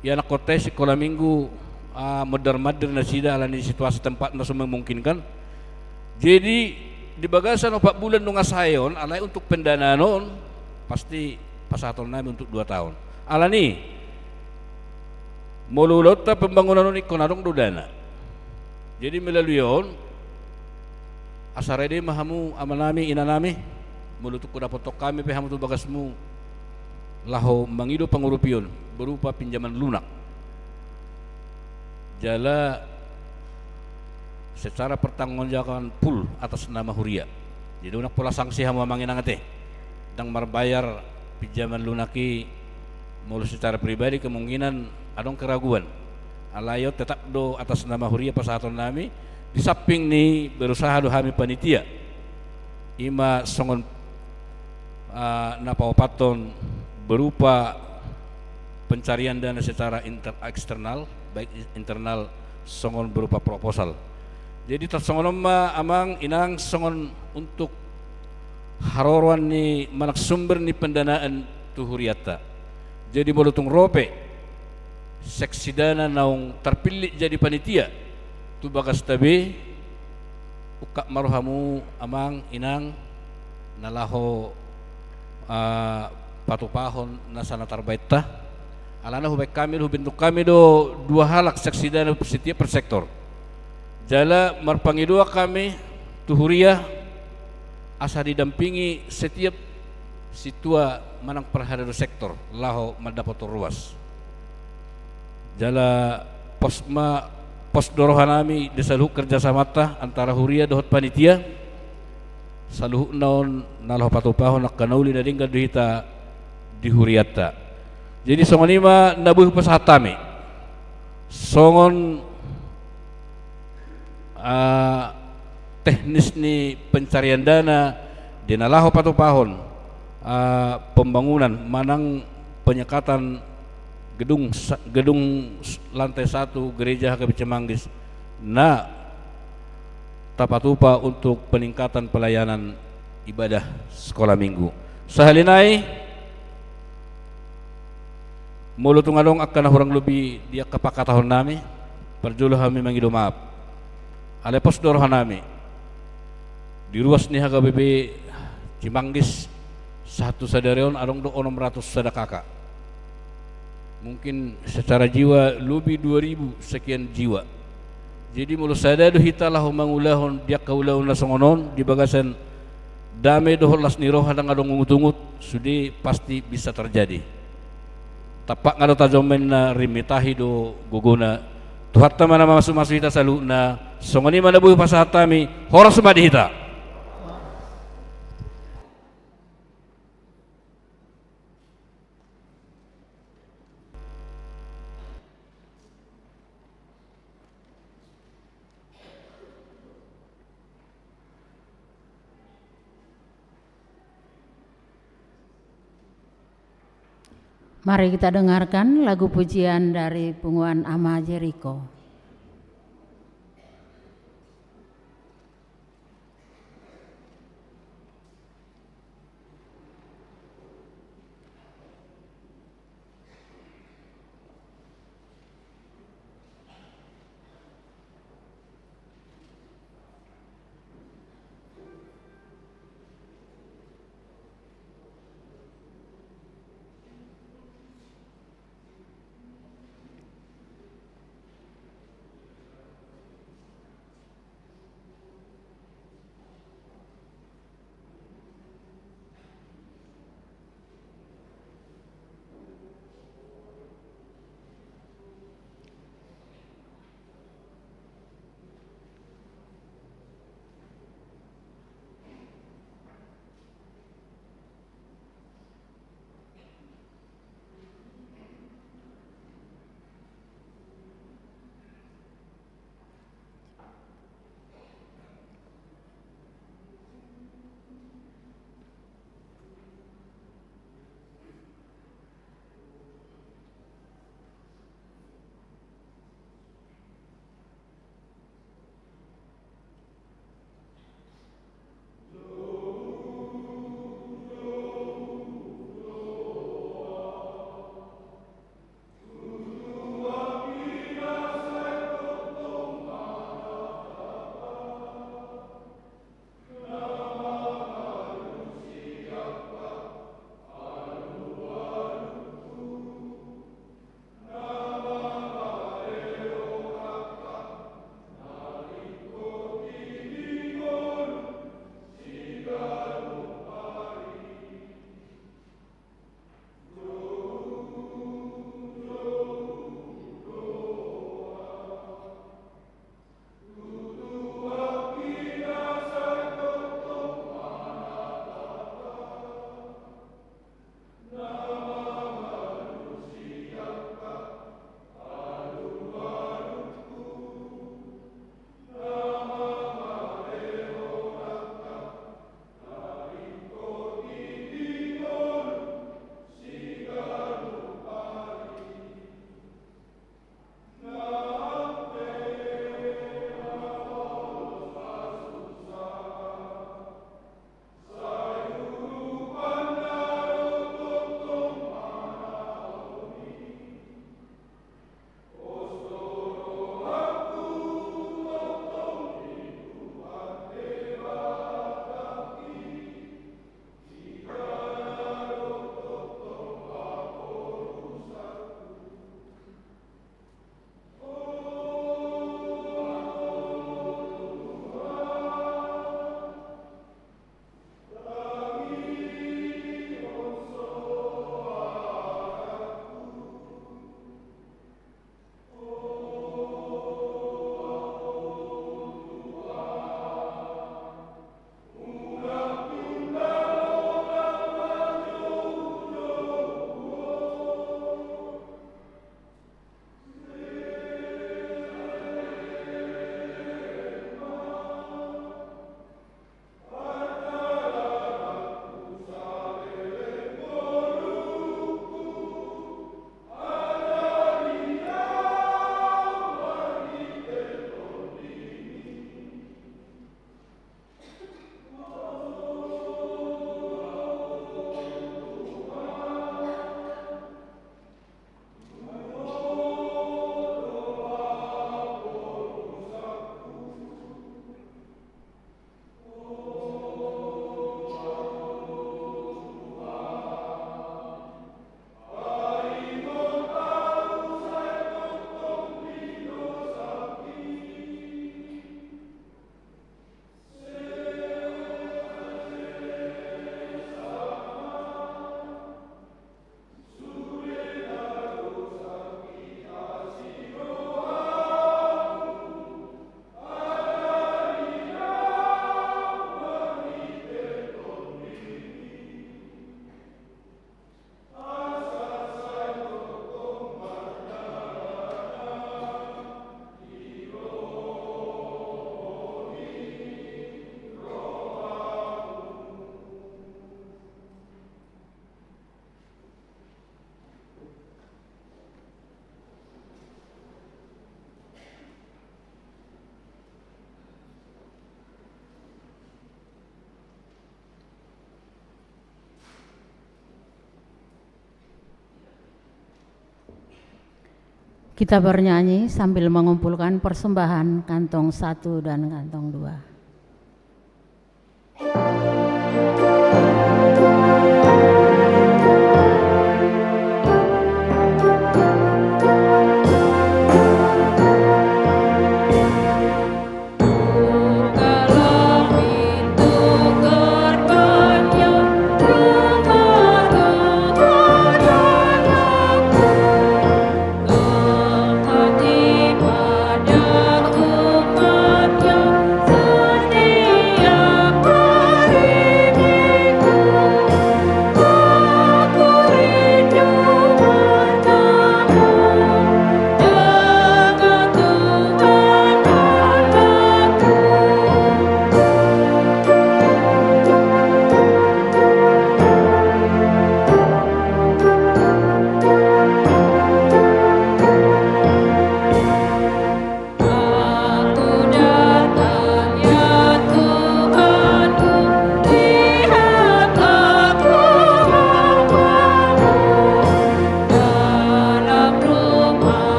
ianakhonta i sikola minggu, ah, mandar-mandar nasida ala ni situasi tempat na so memungkinkan. Jadi di bagasan opat bulan nunga sae on, alai untuk pendanaan on pasti pasahatonnami untuk dua tahun. Alani, molo ulaonta pembangunan on ingkon adong do dana. Jadi melalui on, asa rade ma hamu amanami, inanami, molo tung hudapothon hami pe hamu tu bagasmu laho mangido pangurupion berupa pinjaman lunak jala secara pertanggungjawaban full atas nama huria. Jadi unang pola sangsi hamu amang inang ate. Ndang marbayar pinjaman lunak i molo secara pribadi kemungkinan adong keraguan. Alai on tetap do atas nama huria pasahatonnami, di samping ni berusaha do hami panitia. I ma songon, ah, na paopathon berupa pencarian dana secara inter-, eksternal, baik internal songon berupa proposal. Jadi tarsongon on ma amang inang songon untuk haroroan ni manang sumber ni pendanaan tu hurianta. Jadi molo tung ro pe seksi dana naung tarpillit jadi panitia tu bagasta be, ungkap ma rohamu amang inang na laho, ah, patupahon nasa na tarbaenta. Alana hubaen hami do, hubentuk hami do dua halak saksi dana setiap per sektor. Jala marpangidoan hami tu huria asa didampingi setiap sintua manang parhalado sektor laho mandapothon ruas. Jala pos ma, pos do roha nami di saluhut kerjasamanta antara huria dohot panitia. Saluhutna on na laho patupahon angka na uli na denggan do hita di hurianta. Jadi songon i ma na boi hupasahat hami. Songon, ah, teknis ni pencarian dana di na laho patupahon, ah, pembangunan manang penyekatan gedung sa-, gedung s-, lantai satu gereja H K B C Manggis na tapatupa untuk peningkatan pelayanan ibadah sekolah minggu. Sahali nai, molo tung adong angka na hurang lobi di angka pangkatahon nami, parjolo hami mangido maaf. Alai pos do roha nami. Di ruas ni H K B P Cimanggis, sahat tu sadari on adong do onom ratus sada K K. Mungkin secara jiwa lobi dua ribu sekian jiwa. Jadi molo sada do hita laho mangulahon di angka ulaon na songon on di bagasan dame dohot las ni roha, ndang adong ungut-ungut, sude pasti bisa terjadi. Tampakna do tajomna, rimitahi do gogona. Tuhanta ma na mamasu-masu hita saluhutna. Songon i ma na boi hupasahat hami, horas ma di hita. Mari kita dengarkan lagu pujian dari Punguan Ama Jeriko. Kita bernyanyi sambil mengumpulkan persembahan kantong satu dan kantong dua.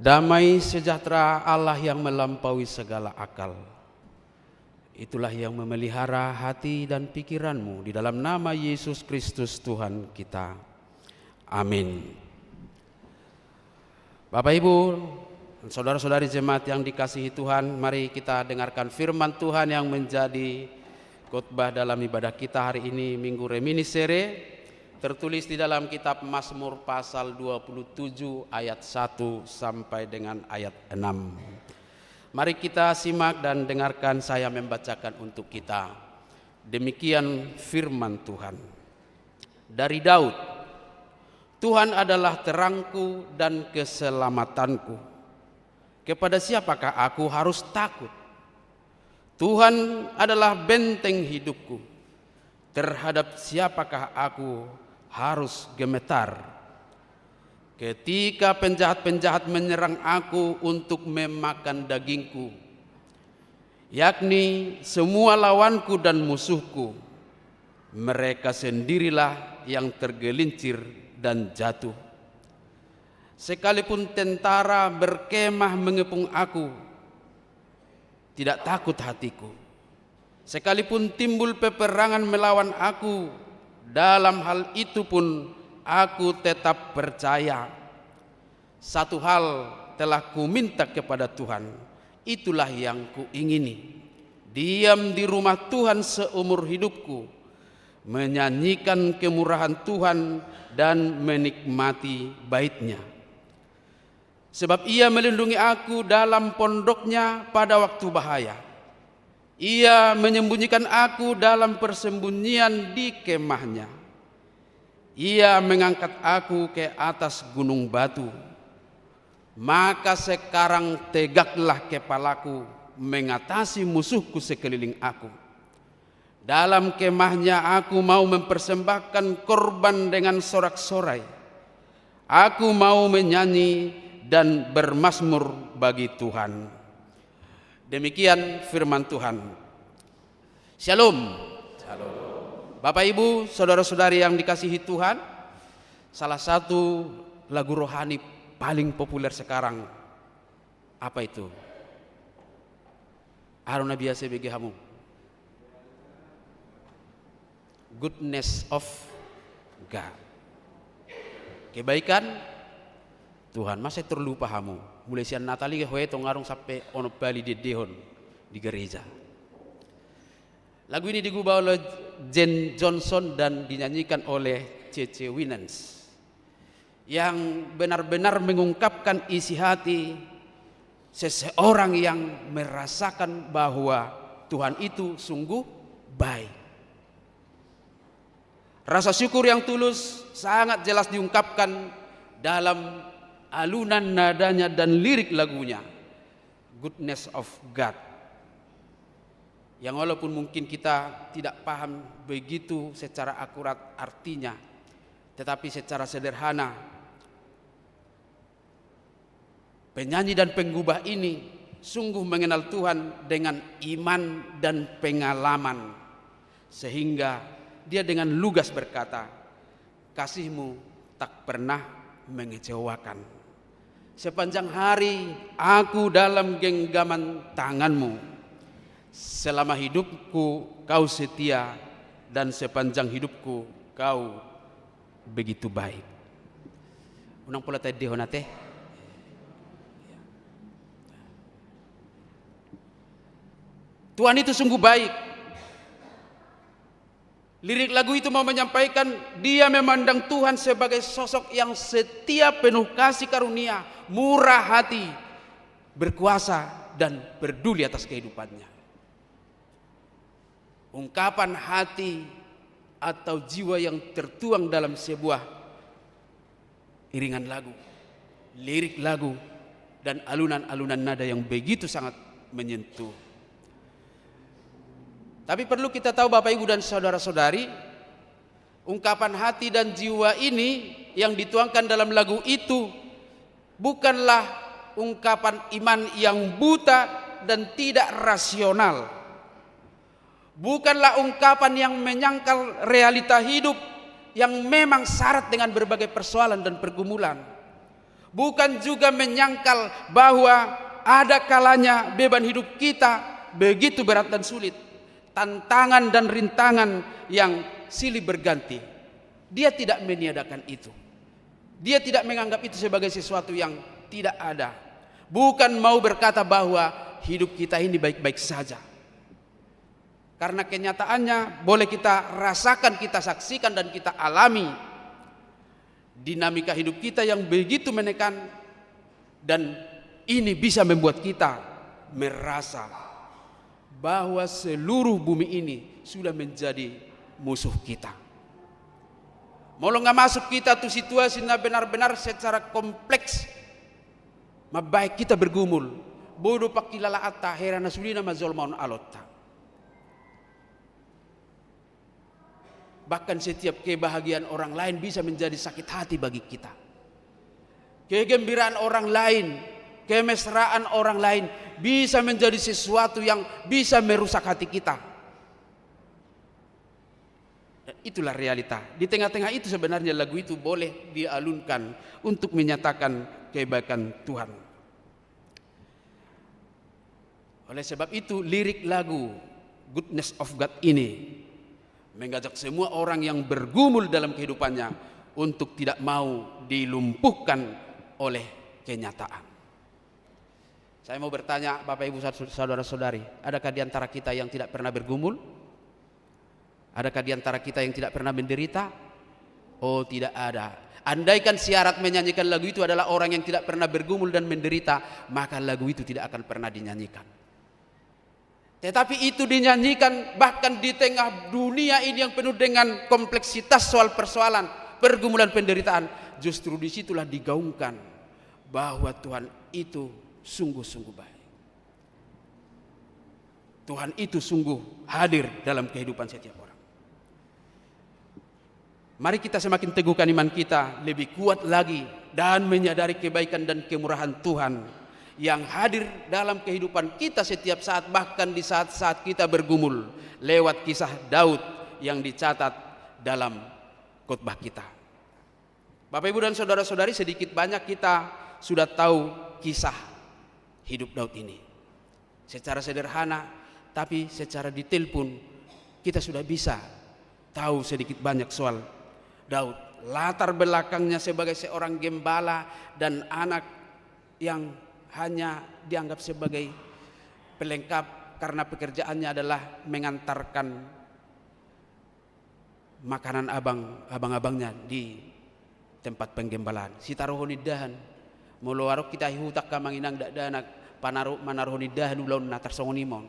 Damai sejahtera Allah yang melampaui segala akal, itulah yang memelihara hati dan pikiranmu di dalam nama Yesus Kristus Tuhan kita. Amin. Bapak, Ibu, saudara-saudari jemaat yang dikasihi Tuhan, mari kita dengarkan firman Tuhan yang menjadi khotbah dalam ibadah kita hari ini, Minggu Reminiscere, tertulis di dalam kitab Mazmur pasal dua puluh tujuh ayat satu sampai dengan ayat enam. Mari kita simak dan dengarkan saya membacakan untuk kita. Demikian firman Tuhan. Dari Daud, "Tuhan adalah terangku dan keselamatanku. Kepada siapakah aku harus takut? Tuhan adalah benteng hidupku. Terhadap siapakah aku harus gemetar? Ketika penjahat-penjahat menyerang aku untuk memakan dagingku, yakni semua lawanku dan musuhku, mereka sendirilah yang tergelincir dan jatuh. Sekalipun tentara berkemah mengepung aku, tidak takut hatiku. Sekalipun timbul peperangan melawan aku, dalam hal itu pun aku tetap percaya. Satu hal telah kuminta kepada Tuhan, itulah yang kuingini: diam di rumah Tuhan seumur hidupku, menyanyikan kemurahan Tuhan dan menikmati bait-Nya. Sebab Ia melindungi aku dalam pondok-Nya pada waktu bahaya. Ia menyembunyikan aku dalam persembunyian di kemah-Nya. Ia mengangkat aku ke atas gunung batu. Maka sekarang tegaklah kepalaku mengatasi musuhku sekeliling aku. Dalam kemah-Nya aku mau mempersembahkan korban dengan sorak-sorai. Aku mau menyanyi dan bermazmur bagi Tuhan." Demikian firman Tuhan. Shalom. Shalom. Bapak, Ibu, saudara-saudari yang dikasihi Tuhan, salah satu lagu rohani paling populer sekarang, apa itu? Aha do na biasa ibege hamu? Goodness of God. Kebaikan Tuhan. Masa terlupa hamu? Mulai sian Natal i ho, tong adong sampe onom kali diendehon di gereja. Lagu ini digubah oleh Jane Johnson dan dinyanyikan oleh C C Winans, yang benar-benar mengungkapkan isi hati seseorang yang merasakan bahwa Tuhan itu sungguh baik. Rasa syukur yang tulus sangat jelas diungkapkan dalam alunan nadanya dan lirik lagunya, Goodness of God. Yang walaupun mungkin kita tidak paham begitu secara akurat artinya, tetapi secara sederhana, penyanyi dan penggubah ini sungguh mengenal Tuhan dengan iman dan pengalaman, sehingga dia dengan lugas berkata, "Kasih-Mu tak pernah mengecewakan. Sepanjang hari aku dalam genggaman tangan-Mu. Selama hidupku Kau setia, dan sepanjang hidupku Kau begitu baik." Unang pola taendehon ate. Tuhan itu sungguh baik. Lirik lagu itu mau menyampaikan, dia memandang Tuhan sebagai sosok yang setia, penuh kasih karunia, murah hati, berkuasa, dan peduli atas kehidupannya. Ungkapan hati atau jiwa yang tertuang dalam sebuah iringan lagu, lirik lagu, dan alunan-alunan nada yang begitu sangat menyentuh. Tapi perlu kita tahu, Bapak, Ibu, dan saudara-saudari, ungkapan hati dan jiwa ini yang dituangkan dalam lagu itu bukanlah ungkapan iman yang buta dan tidak rasional. Bukanlah ungkapan yang menyangkal realita hidup yang memang syarat dengan berbagai persoalan dan pergumulan. Bukan juga menyangkal bahwa ada kalanya beban hidup kita begitu berat dan sulit, tantangan dan rintangan yang silih berganti. Dia tidak meniadakan itu. Dia tidak menganggap itu sebagai sesuatu yang tidak ada. Bukan mau berkata bahwa hidup kita ini baik-baik saja. Karena kenyataannya boleh kita rasakan, kita saksikan, dan kita alami dinamika hidup kita yang begitu menekan, dan ini bisa membuat kita merasa bahwa seluruh bumi ini sudah menjadi musuh kita. Molo nga masuk kita tu situasi na benar-benar secara kompleks, mambahen kita bergumul, boi do pangkilalaanta hera na sude na manjolma on alonta. Bahkan setiap kebahagiaan orang lain bisa menjadi sakit hati bagi kita. Kegembiraan orang lain, kemesraan orang lain bisa menjadi sesuatu yang bisa merusak hati kita. Dan itulah realita. Di tengah-tengah itu sebenarnya lagu itu boleh dialunkan untuk menyatakan kebaikan Tuhan. Oleh sebab itu, lirik lagu Goodness of God ini mengajak semua orang yang bergumul dalam kehidupannya untuk tidak mau dilumpuhkan oleh kenyataan. Saya mau bertanya, Bapak Ibu, saudara-saudari, adakah di antara kita yang tidak pernah bergumul? Adakah di antara kita yang tidak pernah menderita? Oh, tidak ada. Andaikan syarat menyanyikan lagu itu adalah orang yang tidak pernah bergumul dan menderita, maka lagu itu tidak akan pernah dinyanyikan. Tetapi itu dinyanyikan bahkan di tengah dunia ini yang penuh dengan kompleksitas soal persoalan, pergumulan, penderitaan. Justru disitulah digaungkan bahwa Tuhan itu sungguh-sungguh baik. Tuhan itu sungguh hadir dalam kehidupan setiap orang. Mari kita semakin teguhkan iman kita, lebih kuat lagi, dan menyadari kebaikan dan kemurahan Tuhan yang hadir dalam kehidupan kita setiap saat, bahkan di saat-saat kita bergumul, lewat kisah Daud yang dicatat dalam khotbah kita. Bapak, Ibu, dan saudara-saudari, sedikit banyak kita sudah tahu kisah hidup Daud ini. Secara sederhana, tapi secara detail pun kita sudah bisa tahu sedikit banyak soal Daud. Latar belakangnya sebagai seorang gembala dan anak yang hanya dianggap sebagai pelengkap karena pekerjaannya adalah mengantarkan makanan abang, abang-abangnya di tempat penggembalaan. Sitaruhon indahan. Molo adong hita i huta, amang inang dakdanak, panaru-, manaruhon indahan ulaon na tarsongon i ma on.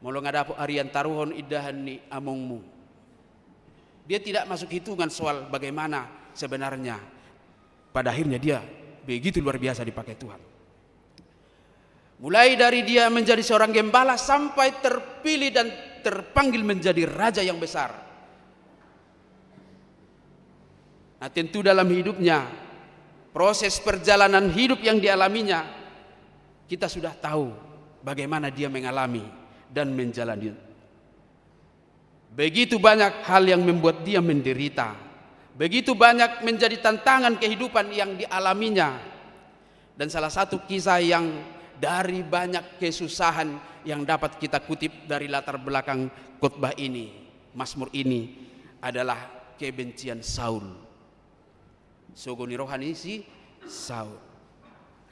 Molo nga dapot arian, taruhon indahan ni amongmu. Dia tidak masuk hitungan soal bagaimana sebenarnya. Pada akhirnya dia begitu luar biasa dipakai Tuhan. Mulai dari dia menjadi seorang gembala sampai terpilih dan terpanggil menjadi raja yang besar. Nah, tentu dalam hidupnya, proses perjalanan hidup yang dialaminya, kita sudah tahu bagaimana dia mengalami dan menjalani. Begitu banyak hal yang membuat dia menderita. Begitu banyak menjadi tantangan kehidupan yang dialaminya. Dan salah satu kisah yang dari banyak kesusahan yang dapat kita kutip dari latar belakang khotbah ini, Mazmur ini, adalah kebencian Saul. Sogo ni roha ni si Saul.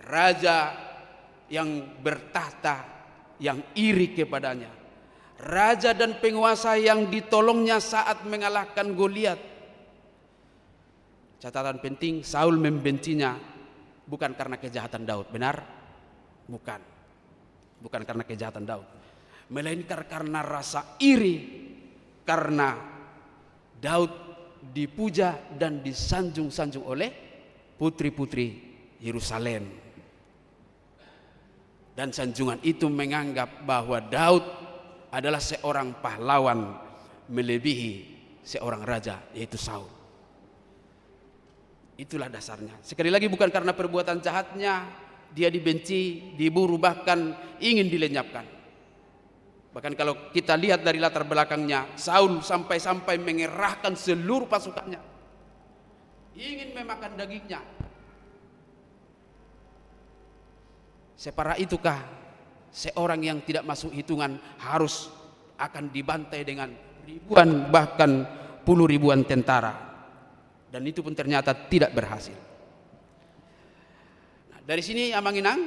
Raja yang bertakhta, yang iri kepadanya. Raja dan penguasa yang ditolongnya saat mengalahkan Goliat. Catatan penting, Saul membencinya bukan karena kejahatan Daud, benar? Bukan. Bukan karena kejahatan Daud. Melainkan karena rasa iri, karena Daud dipuja dan disanjung-sanjung oleh putri-putri Yerusalem. Dan sanjungan itu menganggap bahwa Daud adalah seorang pahlawan melebihi seorang raja, yaitu Saul. Itulah dasarnya. Sekali lagi, bukan karena perbuatan jahatnya dia dibenci, diburu, bahkan ingin dilenyapkan. Bahkan kalau kita lihat dari latar belakangnya, Saul sampai-sampai mengerahkan seluruh pasukannya, ingin memakan dagingnya. Separah itukah seorang yang tidak masuk hitungan harus akan dibantai dengan ribuan, bahkan puluh ribuan tentara? Dan itu pun ternyata tidak berhasil. Nah, dari sini, Amang Inang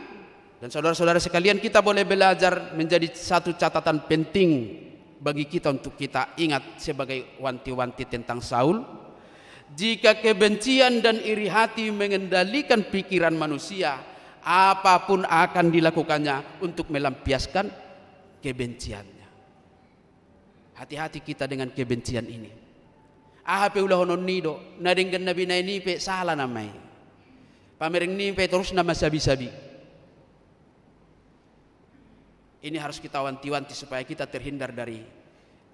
dan saudara-saudara sekalian, kita boleh belajar menjadi satu catatan penting bagi kita untuk kita ingat sebagai wanti-wanti tentang Saul. Jika kebencian dan iri hati mengendalikan pikiran manusia, apapun akan dilakukannya untuk melampiaskan kebenciannya. Hati-hati kita dengan kebencian ini. Aha pe ulahonon ni do, na denggan na binaen i pe sala nama i. Pamereng ni pe torus nama sabi-sabi. Ini harus kita wanti-wanti supaya kita terhindar dari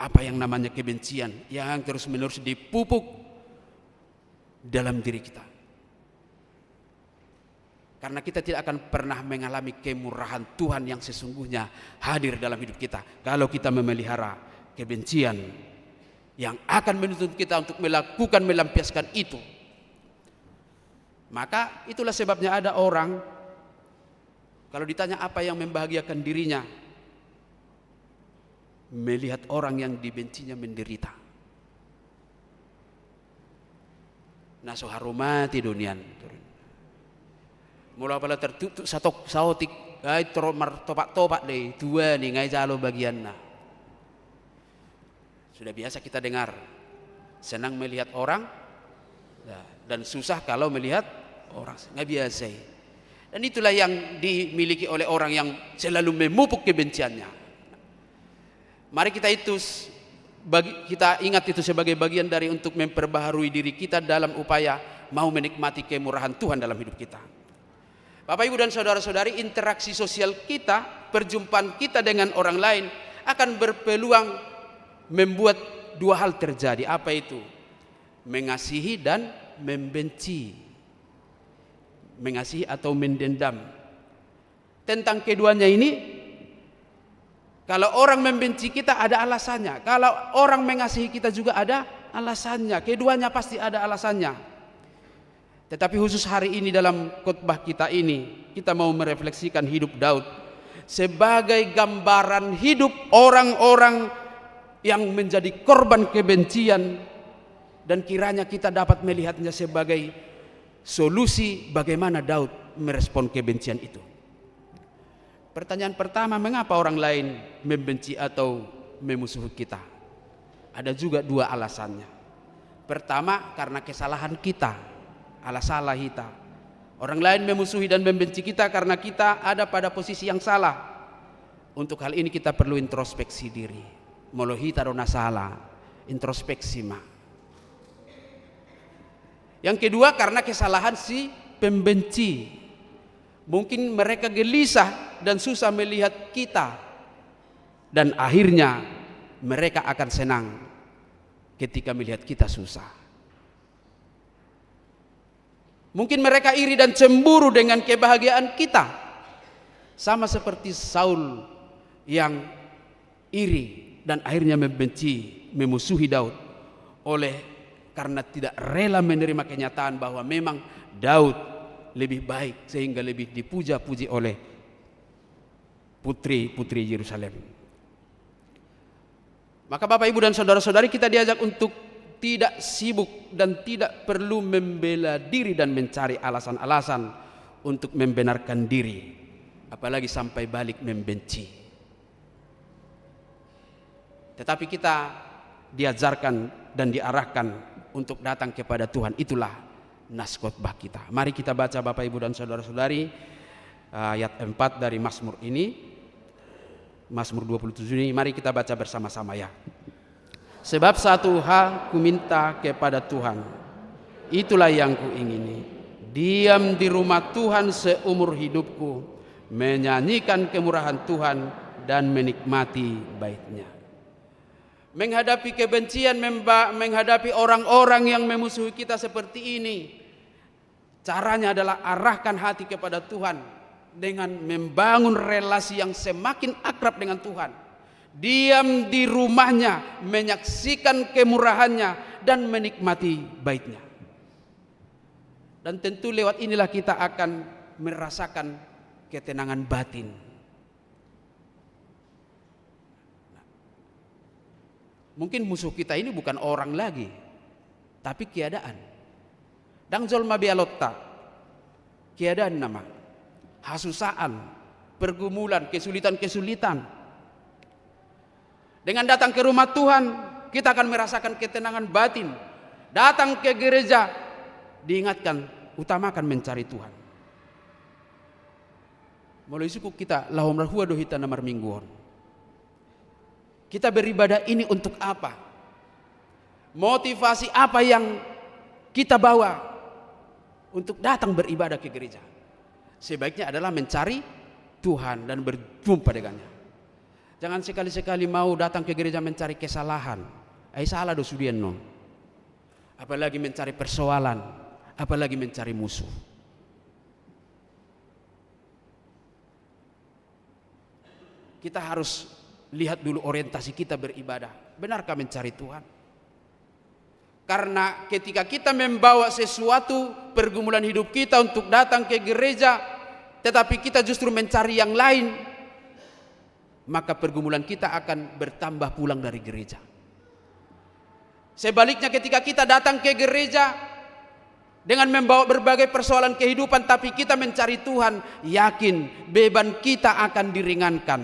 apa yang namanya kebencian yang terus-menerus dipupuk dalam diri kita. Karena kita tidak akan pernah mengalami kemurahan Tuhan yang sesungguhnya hadir dalam hidup kita kalau kita memelihara kebencian yang akan menuntun kita untuk melakukan, melampiaskan itu. Maka itulah sebabnya ada orang, kalau ditanya apa yang membahagiakan dirinya, melihat orang yang dibencinya menderita. Na so haru mate do nian. Molo apala tartuktuk satok, saotik, ai toro martopak-topak do i, tua ni ngai jalo bagianna. Sudah biasa kita dengar, senang melihat orang, ya, dan susah kalau melihat orang. Nggak biasa i. Dan itulah yang dimiliki oleh orang yang selalu memupuk kebenciannya. Mari kita itu s-, bagi, kita ingat itu sebagai bagian dari untuk memperbaharui diri kita dalam upaya mau menikmati kemurahan Tuhan dalam hidup kita. Bapak, Ibu, dan saudara-saudari, interaksi sosial kita, perjumpaan kita dengan orang lain akan berpeluang membuat dua hal terjadi. Apa itu? Mengasihi dan membenci. Mengasihi atau mendendam. Tentang keduanya ini, kalau orang membenci kita ada alasannya, kalau orang mengasihi kita juga ada alasannya, keduanya pasti ada alasannya. Tetapi khusus hari ini dalam khotbah kita ini, kita mau merefleksikan hidup Daud sebagai gambaran hidup orang-orang yang menjadi korban kebencian, dan kiranya kita dapat melihatnya sebagai solusi bagaimana Daud merespon kebencian itu. Pertanyaan pertama, mengapa orang lain membenci atau memusuhi kita? Ada juga dua alasannya. Pertama, karena kesalahan kita, ala sala hita. Orang lain memusuhi dan membenci kita karena kita ada pada posisi yang salah. Untuk hal ini kita perlu introspeksi diri. Molo hita do na sala, introspeksi ma. Yang kedua, karena kesalahan si pembenci. Mungkin mereka gelisah dan susah melihat kita. Dan akhirnya mereka akan senang ketika melihat kita susah. Mungkin mereka iri dan cemburu dengan kebahagiaan kita. Sama seperti Saul yang iri dan akhirnya membenci, memusuhi Daud oleh karena tidak rela menerima kenyataan bahwa memang Daud lebih baik sehingga lebih dipuja-puji oleh putri-putri Yerusalem. Maka Bapak, Ibu, dan saudara-saudari, kita diajak untuk tidak sibuk dan tidak perlu membela diri dan mencari alasan-alasan untuk membenarkan diri, apalagi sampai balik membenci. Tetapi kita diajarkan dan diarahkan untuk datang kepada Tuhan. Itulah nas khotbah kita. Mari kita baca, Bapak, Ibu, dan saudara-saudari, ayat empat dari Mazmur ini. Mazmur dua puluh tujuh ini, mari kita baca bersama-sama, ya. Sebab satu hal kuminta kepada Tuhan, itulah yang kuingini, diam di rumah Tuhan seumur hidupku, menyanyikan kemurahan Tuhan dan menikmati bait-Nya. Menghadapi kebencian, memba-, menghadapi orang-orang yang memusuhi kita seperti ini, caranya adalah arahkan hati kepada Tuhan dengan membangun relasi yang semakin akrab dengan Tuhan. Diam di rumah-Nya, menyaksikan kemurahan-Nya, dan menikmati bait-Nya. Dan tentu lewat inilah kita akan merasakan ketenangan batin. Nah, mungkin musuh kita ini bukan orang lagi, tapi keadaan. Ndang jolma be alonta, keadaan nama, hasusaan, pergumulan, kesulitan-kesulitan. Dengan datang ke rumah Tuhan, kita akan merasakan ketenangan batin. Datang ke gereja, diingatkan, utamakan mencari Tuhan. Molo isungkun hita, laho marhua do hita na marminggu on? Kita beribadah ini untuk apa? Motivasi apa yang kita bawa untuk datang beribadah ke gereja? Sebaiknya adalah mencari Tuhan dan berjumpa dengannya. Jangan sekali-sekali mau datang ke gereja mencari kesalahan. Ai sala do sude annon. Apalagi mencari persoalan, apalagi mencari musuh. Kita harus lihat dulu orientasi kita beribadah. Benarkah mencari Tuhan? Karena ketika kita membawa sesuatu pergumulan hidup kita untuk datang ke gereja, tetapi kita justru mencari yang lain, maka pergumulan kita akan bertambah pulang dari gereja. Sebaliknya, ketika kita datang ke gereja dengan membawa berbagai persoalan kehidupan, tapi kita mencari Tuhan, yakin beban kita akan diringankan.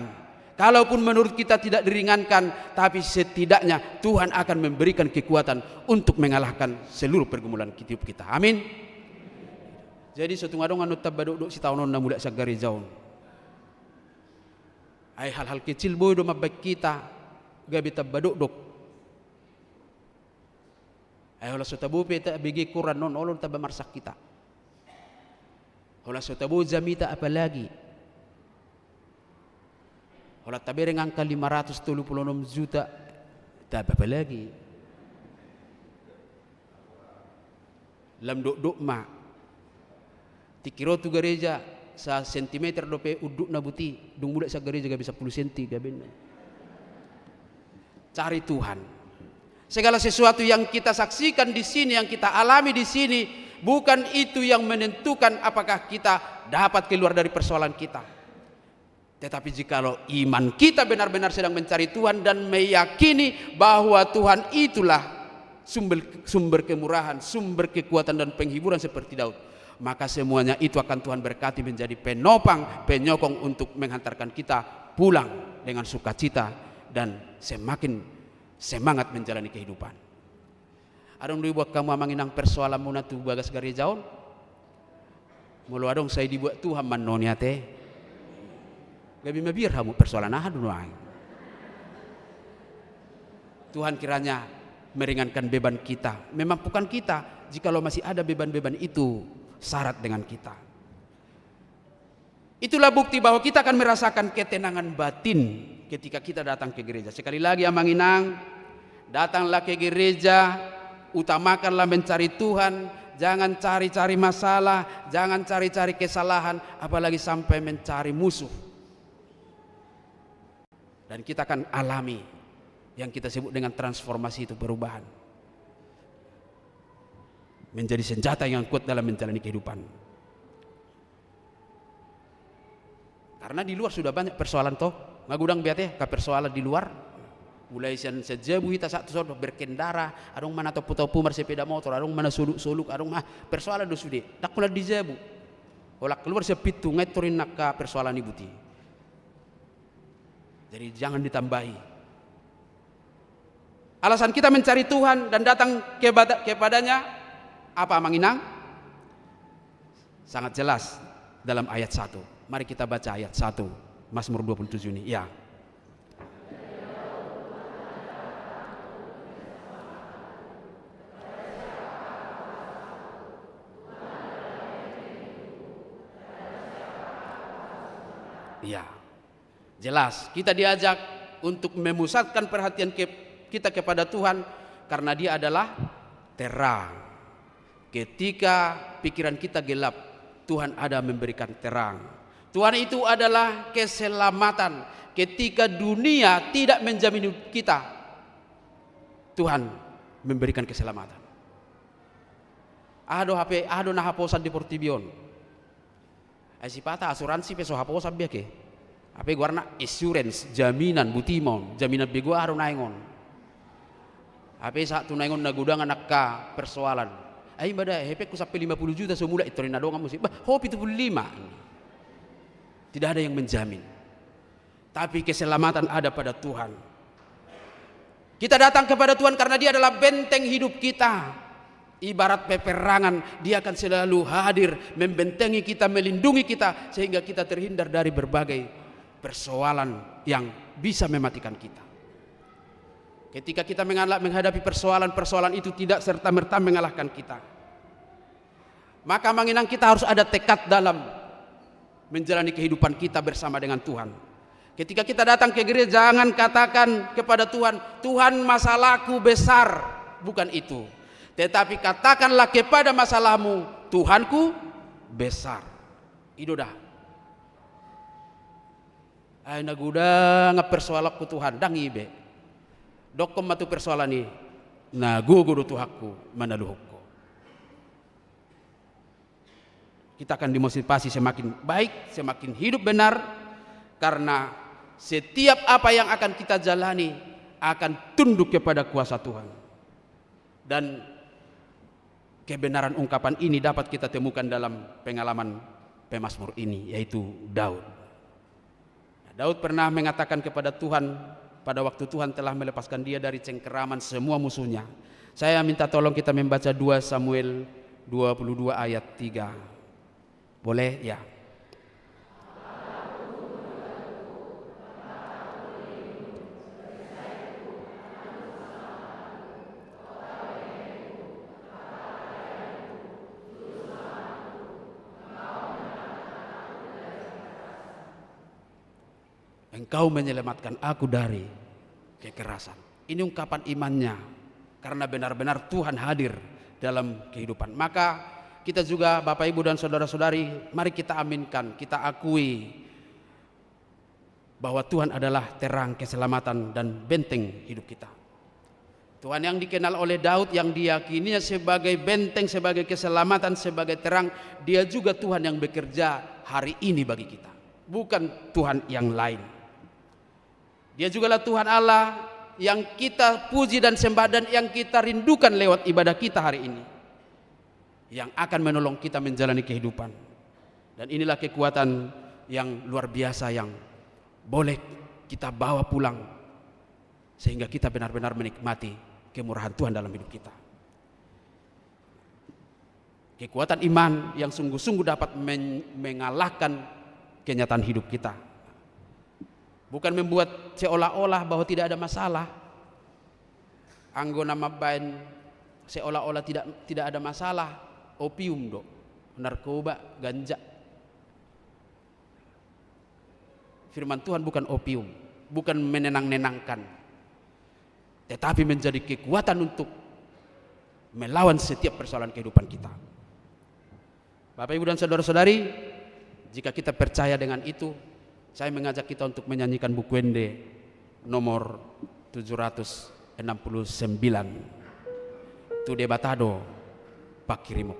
Kalaupun menurut kita tidak diringankan, tapi setidaknya Tuhan akan memberikan kekuatan untuk mengalahkan seluruh pergumulan hidup kita. Amin. Jadi, so tung adong annon tamba dokdok sitaonon na mulak sian gareja on. Ai hal-hal kecil boi do mambahen hita gabe tamba dokdok. Ai holan so tabo pe tabege koran on, olo tamba marsak hita. Holan so tabo jamita apalagi. Holan tabereng angka lima ratus tolu pulu onom juta, tamba apalagi. Lam dokdok ma. Tingki ro tu gareja, sasentimeter dope undukna buti, dung mulak sian gareja gabe sampulu senti gabenna. Cari Tuhan. Segala sesuatu yang kita saksikan di sini, yang kita alami di sini, bukan itu yang menentukan apakah kita dapat keluar dari persoalan kita. Tetapi jikalau iman kita benar-benar sedang mencari Tuhan dan meyakini bahwa Tuhan itulah sumber, sumber kemurahan, sumber kekuatan dan penghiburan seperti Daud, maka semuanya itu akan Tuhan berkati menjadi penopang, penyokong untuk menghantarkan kita pulang dengan sukacita dan semakin semangat menjalani kehidupan. Adong do dibuat hamu amang inang persoalanmuna tu bagas gareja on? Molo adong, sai dibuat Tuhan ma annon i ate. Gabe mabiar hamu, persoalan aha do nuaeng? Tuhan kiranya meringankan beban kita, memampukan kita jikalau masih ada beban-beban itu syarat dengan kita. Itulah bukti bahwa kita akan merasakan ketenangan batin ketika kita datang ke gereja. Sekali lagi, amang inang, datanglah ke gereja, utamakanlah mencari Tuhan, jangan cari-cari masalah, jangan cari-cari kesalahan, apalagi sampai mencari musuh. Dan kita akan alami yang kita sebut dengan transformasi itu, perubahan. Menjadi senjata yang kuat dalam menjalani kehidupan. Karena di luar sudah banyak persoalan toh. Nga godang be ate angka persoalan di luar. Mulai sian, sian jabu hita sahat tu son, berkendara, adong ma na tompu-tompu marsepeda motor, adong ma na soluk-soluk, adong ma, persoalan do sude. Ndang holan di jabu. Holan keluar sian pintu, nga i torin angka persoalan i buti. Jadi, jangan ditambahi. Alasan kita mencari Tuhan dan datang kebata-, kepada-Nya apa, amang inang? Sangat jelas dalam ayat satu. Mari kita baca ayat satu, Mazmur dua puluh tujuh ini. Ya. Ya. Jelas, kita diajak untuk memusatkan perhatian ke-, kita kepada Tuhan, karena Dia adalah terang. Ketika pikiran kita gelap, Tuhan ada memberikan terang. Tuhan itu adalah keselamatan. Ketika dunia tidak menjamin hidup kita, Tuhan memberikan keselamatan. Aha do hape, aha do na haposan di portibi on? Ai sipata asuransi pe so haposan be ake. Hape goarna insurance, jaminan, butima on, jaminan begoa do naeng on. Hape sahat tu naeng on na godang angka persoalan. Ai ma da, hepengku sampe lima puluh juta so mulak, intor ninna dongan muse, bah, ho pitu puluh lima. Tidak ada yang menjamin. Tapi keselamatan ada pada Tuhan. Kita datang kepada Tuhan karena Dia adalah benteng hidup kita. Ibarat peperangan, Dia akan selalu hadir, membentengi kita, melindungi kita, sehingga kita terhindar dari berbagai persoalan yang bisa mematikan kita. Ketika kita mengala-, menghadapi persoalan, persoalan itu tidak serta-merta mengalahkan kita. Maka, amang inang, kita harus ada tekad dalam menjalani kehidupan kita bersama dengan Tuhan. Ketika kita datang ke gereja, jangan katakan kepada Tuhan, "Tuhan, masalahku besar." Bukan itu. Tetapi katakanlah kepada masalahmu, "Tuhanku besar." I do da. "Ai na godang persoalanku, Tuhan." Ndang i be. Dokkon ma tu persoalan i, "Na gogo do Tuhanku manaluhon Ho." Kita akan dimotivasi semakin baik, semakin hidup benar, karena setiap apa yang akan kita jalani akan tunduk kepada kuasa Tuhan. Dan kebenaran ungkapan ini dapat kita temukan dalam pengalaman pemazmur ini, yaitu Daud. Daud pernah mengatakan kepada Tuhan pada waktu Tuhan telah melepaskan dia dari cengkeraman semua musuhnya. Saya minta tolong kita membaca dua Samuel dua puluh dua ayat tiga. Boleh? Ya. "Engkau menyelamatkan aku dari kekerasan." Ini ungkapan imannya, karena benar-benar Tuhan hadir dalam kehidupan. Maka kita juga, Bapak, Ibu, dan saudara-saudari, mari kita aminkan, kita akui bahwa Tuhan adalah terang, keselamatan, dan benteng hidup kita. Tuhan yang dikenal oleh Daud, yang diyakininya sebagai benteng, sebagai keselamatan, sebagai terang, Dia juga Tuhan yang bekerja hari ini bagi kita, bukan tuhan yang lain. Dia jugalah Tuhan Allah yang kita puji dan sembah dan yang kita rindukan lewat ibadah kita hari ini, yang akan menolong kita menjalani kehidupan. Dan inilah kekuatan yang luar biasa yang boleh kita bawa pulang, sehingga kita benar-benar menikmati kemurahan Tuhan dalam hidup kita. Kekuatan iman yang sungguh-sungguh dapat men-, mengalahkan kenyataan hidup kita. Bukan membuat seolah-olah bahwa tidak ada masalah. Anggo na mambaen seolah-olah tidak, tidak ada masalah, opium do, narkoba, ganja. Firman Tuhan bukan opium, bukan menenang-nenangkan, tetapi menjadi kekuatan untuk melawan setiap persoalan kehidupan kita. Bapak, Ibu, dan saudara-saudari, jika kita percaya dengan itu, saya mengajak kita untuk menyanyikan Buku Ende nomor tujuh ratus enam puluh sembilan. Tu Debata do pangkirimon.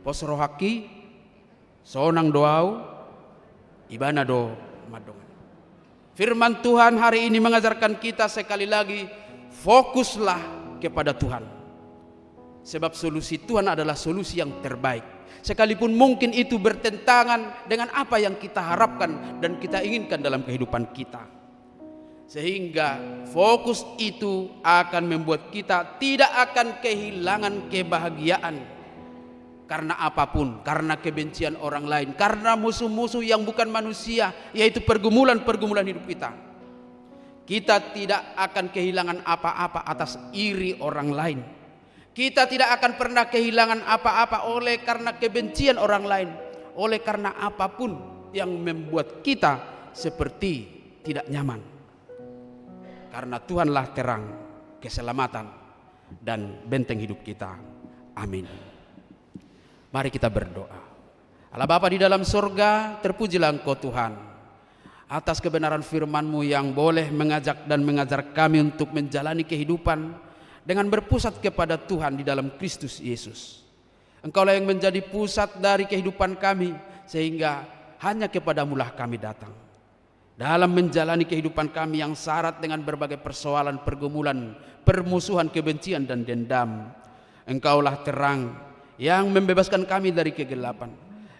Pos rohangki, Sonang do ahu, ibana do mandongani. Firman Tuhan hari ini mengajarkan kita sekali lagi, fokuslah kepada Tuhan. Sebab solusi Tuhan adalah solusi yang terbaik. Sekalipun mungkin itu bertentangan dengan apa yang kita harapkan dan kita inginkan dalam kehidupan kita. Sehingga fokus itu akan membuat kita tidak akan kehilangan kebahagiaan karena apapun, karena kebencian orang lain, karena musuh-musuh yang bukan manusia, yaitu pergumulan-pergumulan hidup kita. Kita tidak akan kehilangan apa-apa atas iri orang lain. Kita tidak akan pernah kehilangan apa-apa oleh karena kebencian orang lain, oleh karena apapun yang membuat kita seperti tidak nyaman. Karena Tuhanlah terang, keselamatan, dan benteng hidup kita. Amin. Mari kita berdoa. Allah Bapa di dalam sorga, terpujilah Engkau Tuhan, atas kebenaran firman-Mu yang boleh mengajak dan mengajar kami untuk menjalani kehidupan dengan berpusat kepada Tuhan di dalam Kristus Yesus. Engkaulah yang menjadi pusat dari kehidupan kami, sehingga hanya kepada-Mulah kami datang. Dalam menjalani kehidupan kami yang syarat dengan berbagai persoalan, pergumulan, permusuhan, kebencian, dan dendam, Engkaulah terang yang membebaskan kami dari kegelapan.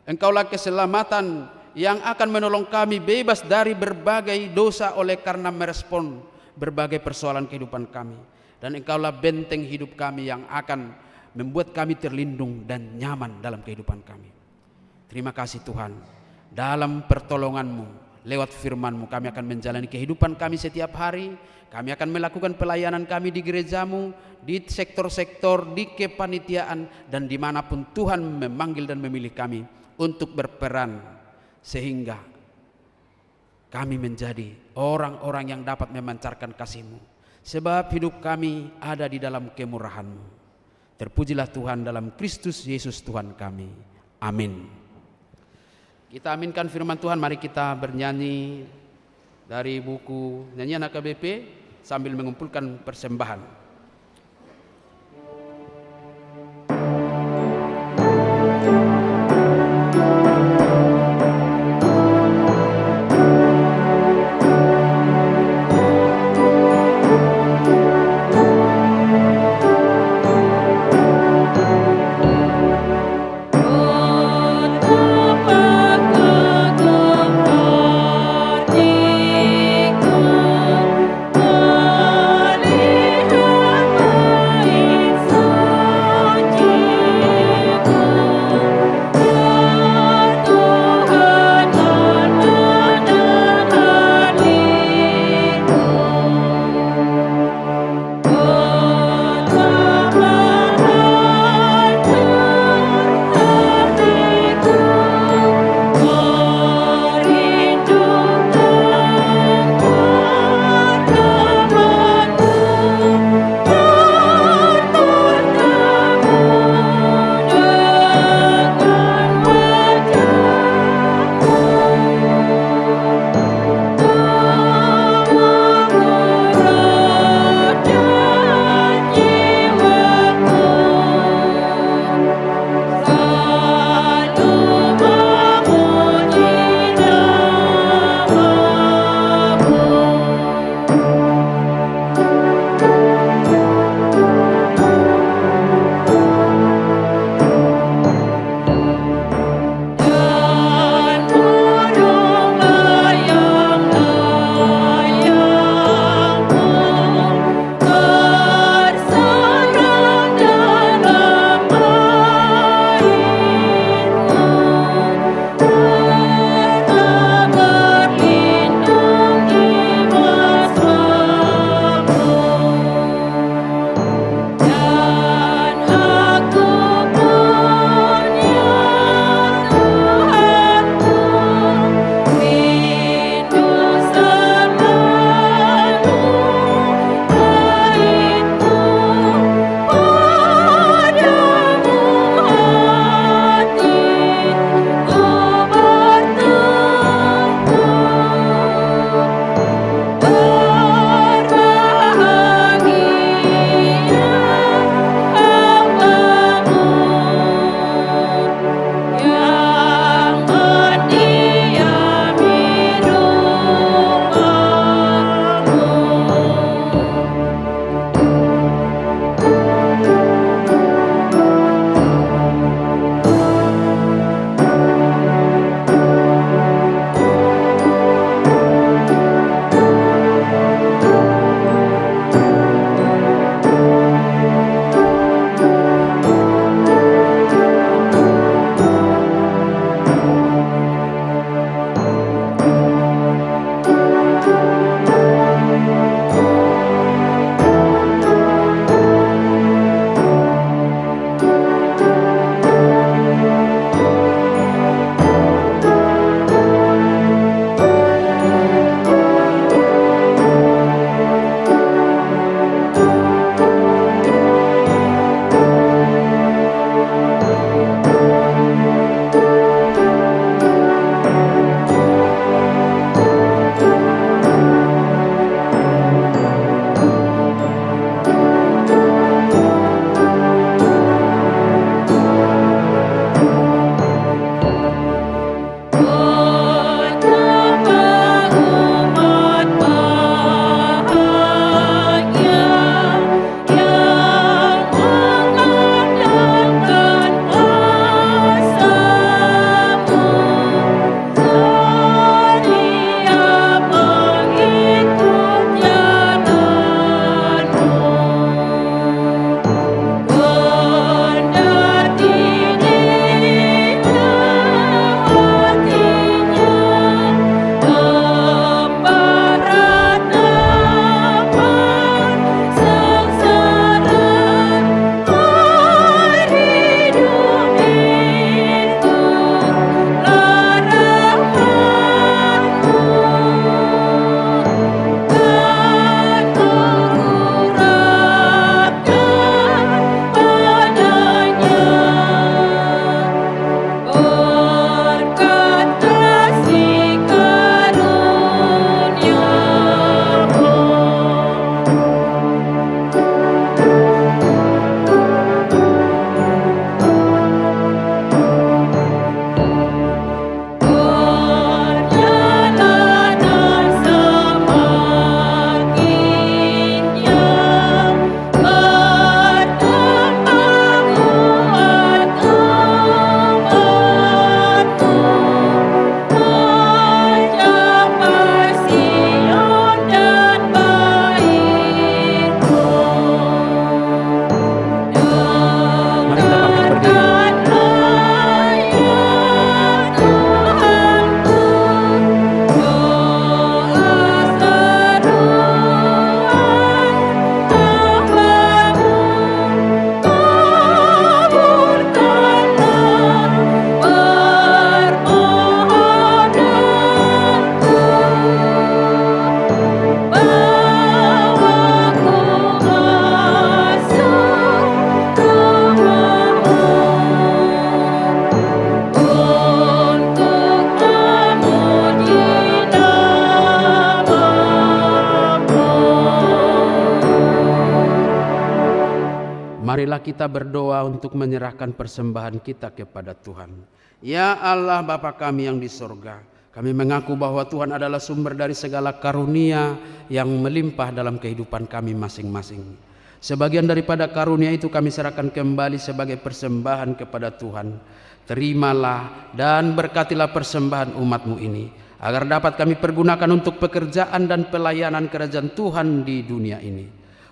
Engkaulah keselamatan yang akan menolong kami bebas dari berbagai dosa oleh karena merespon berbagai persoalan kehidupan kami. Dan Engkaulah benteng hidup kami yang akan membuat kami terlindung dan nyaman dalam kehidupan kami. Terima kasih Tuhan, dalam pertolongan-Mu, lewat firman-Mu, kami akan menjalani kehidupan kami setiap hari, kami akan melakukan pelayanan kami di gereja-Mu, di sektor-sektor, di kepanitiaan, dan di mana pun Tuhan memanggil dan memilih kami untuk berperan, sehingga kami menjadi orang-orang yang dapat memancarkan kasih-Mu, sebab hidup kami ada di dalam kemurahan-Mu. Terpujilah Tuhan dalam Kristus Yesus Tuhan kami. Amin. Kita aminkan firman Tuhan, mari kita bernyanyi dari buku nyanyian H K B P sambil mengumpulkan persembahan. kita berdoa untuk menyerahkan persembahan kita kepada Tuhan. Ya Allah, Bapa kami yang di sorga, kami mengaku bahwa Tuhan adalah sumber dari segala karunia yang melimpah dalam kehidupan kami masing-masing. Sebagian daripada karunia itu kami serahkan kembali sebagai persembahan kepada Tuhan. Terimalah dan berkatilah persembahan umat-Mu ini, agar dapat kami pergunakan untuk pekerjaan dan pelayanan kerajaan Tuhan di dunia ini.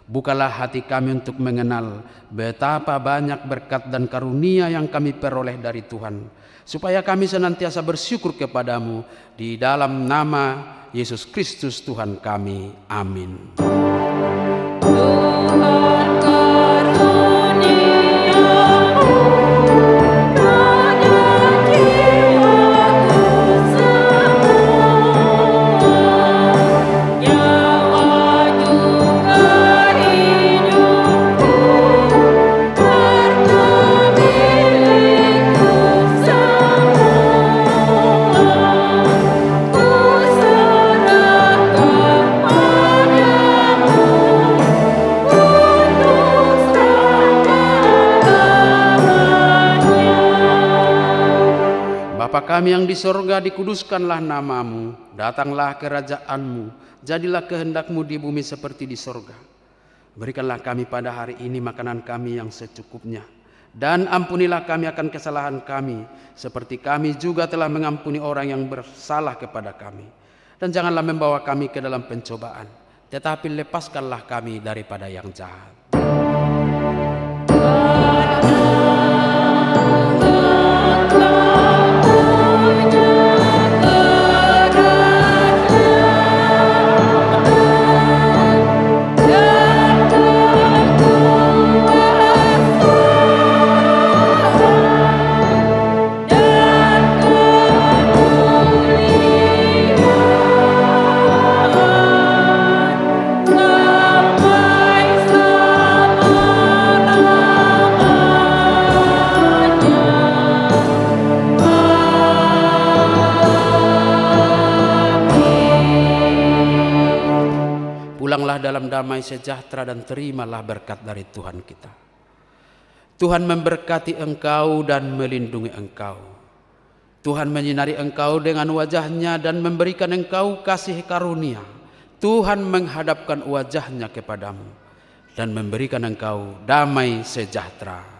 Bukalah hati kami untuk mengenal betapa banyak berkat dan karunia yang kami peroleh dari Tuhan, supaya kami senantiasa bersyukur kepada-Mu, di dalam nama Yesus Kristus Tuhan kami. Amin. Bapa kami yang di sorga, dikuduskanlah nama-Mu, datanglah kerajaan-Mu, jadilah kehendak-Mu di bumi seperti di sorga. Berikanlah kami pada hari ini makanan kami yang secukupnya. Dan ampunilah kami akan kesalahan kami, seperti kami juga telah mengampuni orang yang bersalah kepada kami. Dan janganlah membawa kami ke dalam pencobaan, tetapi lepaskanlah kami daripada yang jahat. Pulanglah dalam damai sejahtera dan terimalah berkat dari Tuhan kita. Tuhan memberkati engkau dan melindungi engkau. Tuhan menyinari engkau dengan wajah-Nya dan memberikan engkau kasih karunia. Tuhan menghadapkan wajah-Nya kepadamu dan memberikan engkau damai sejahtera.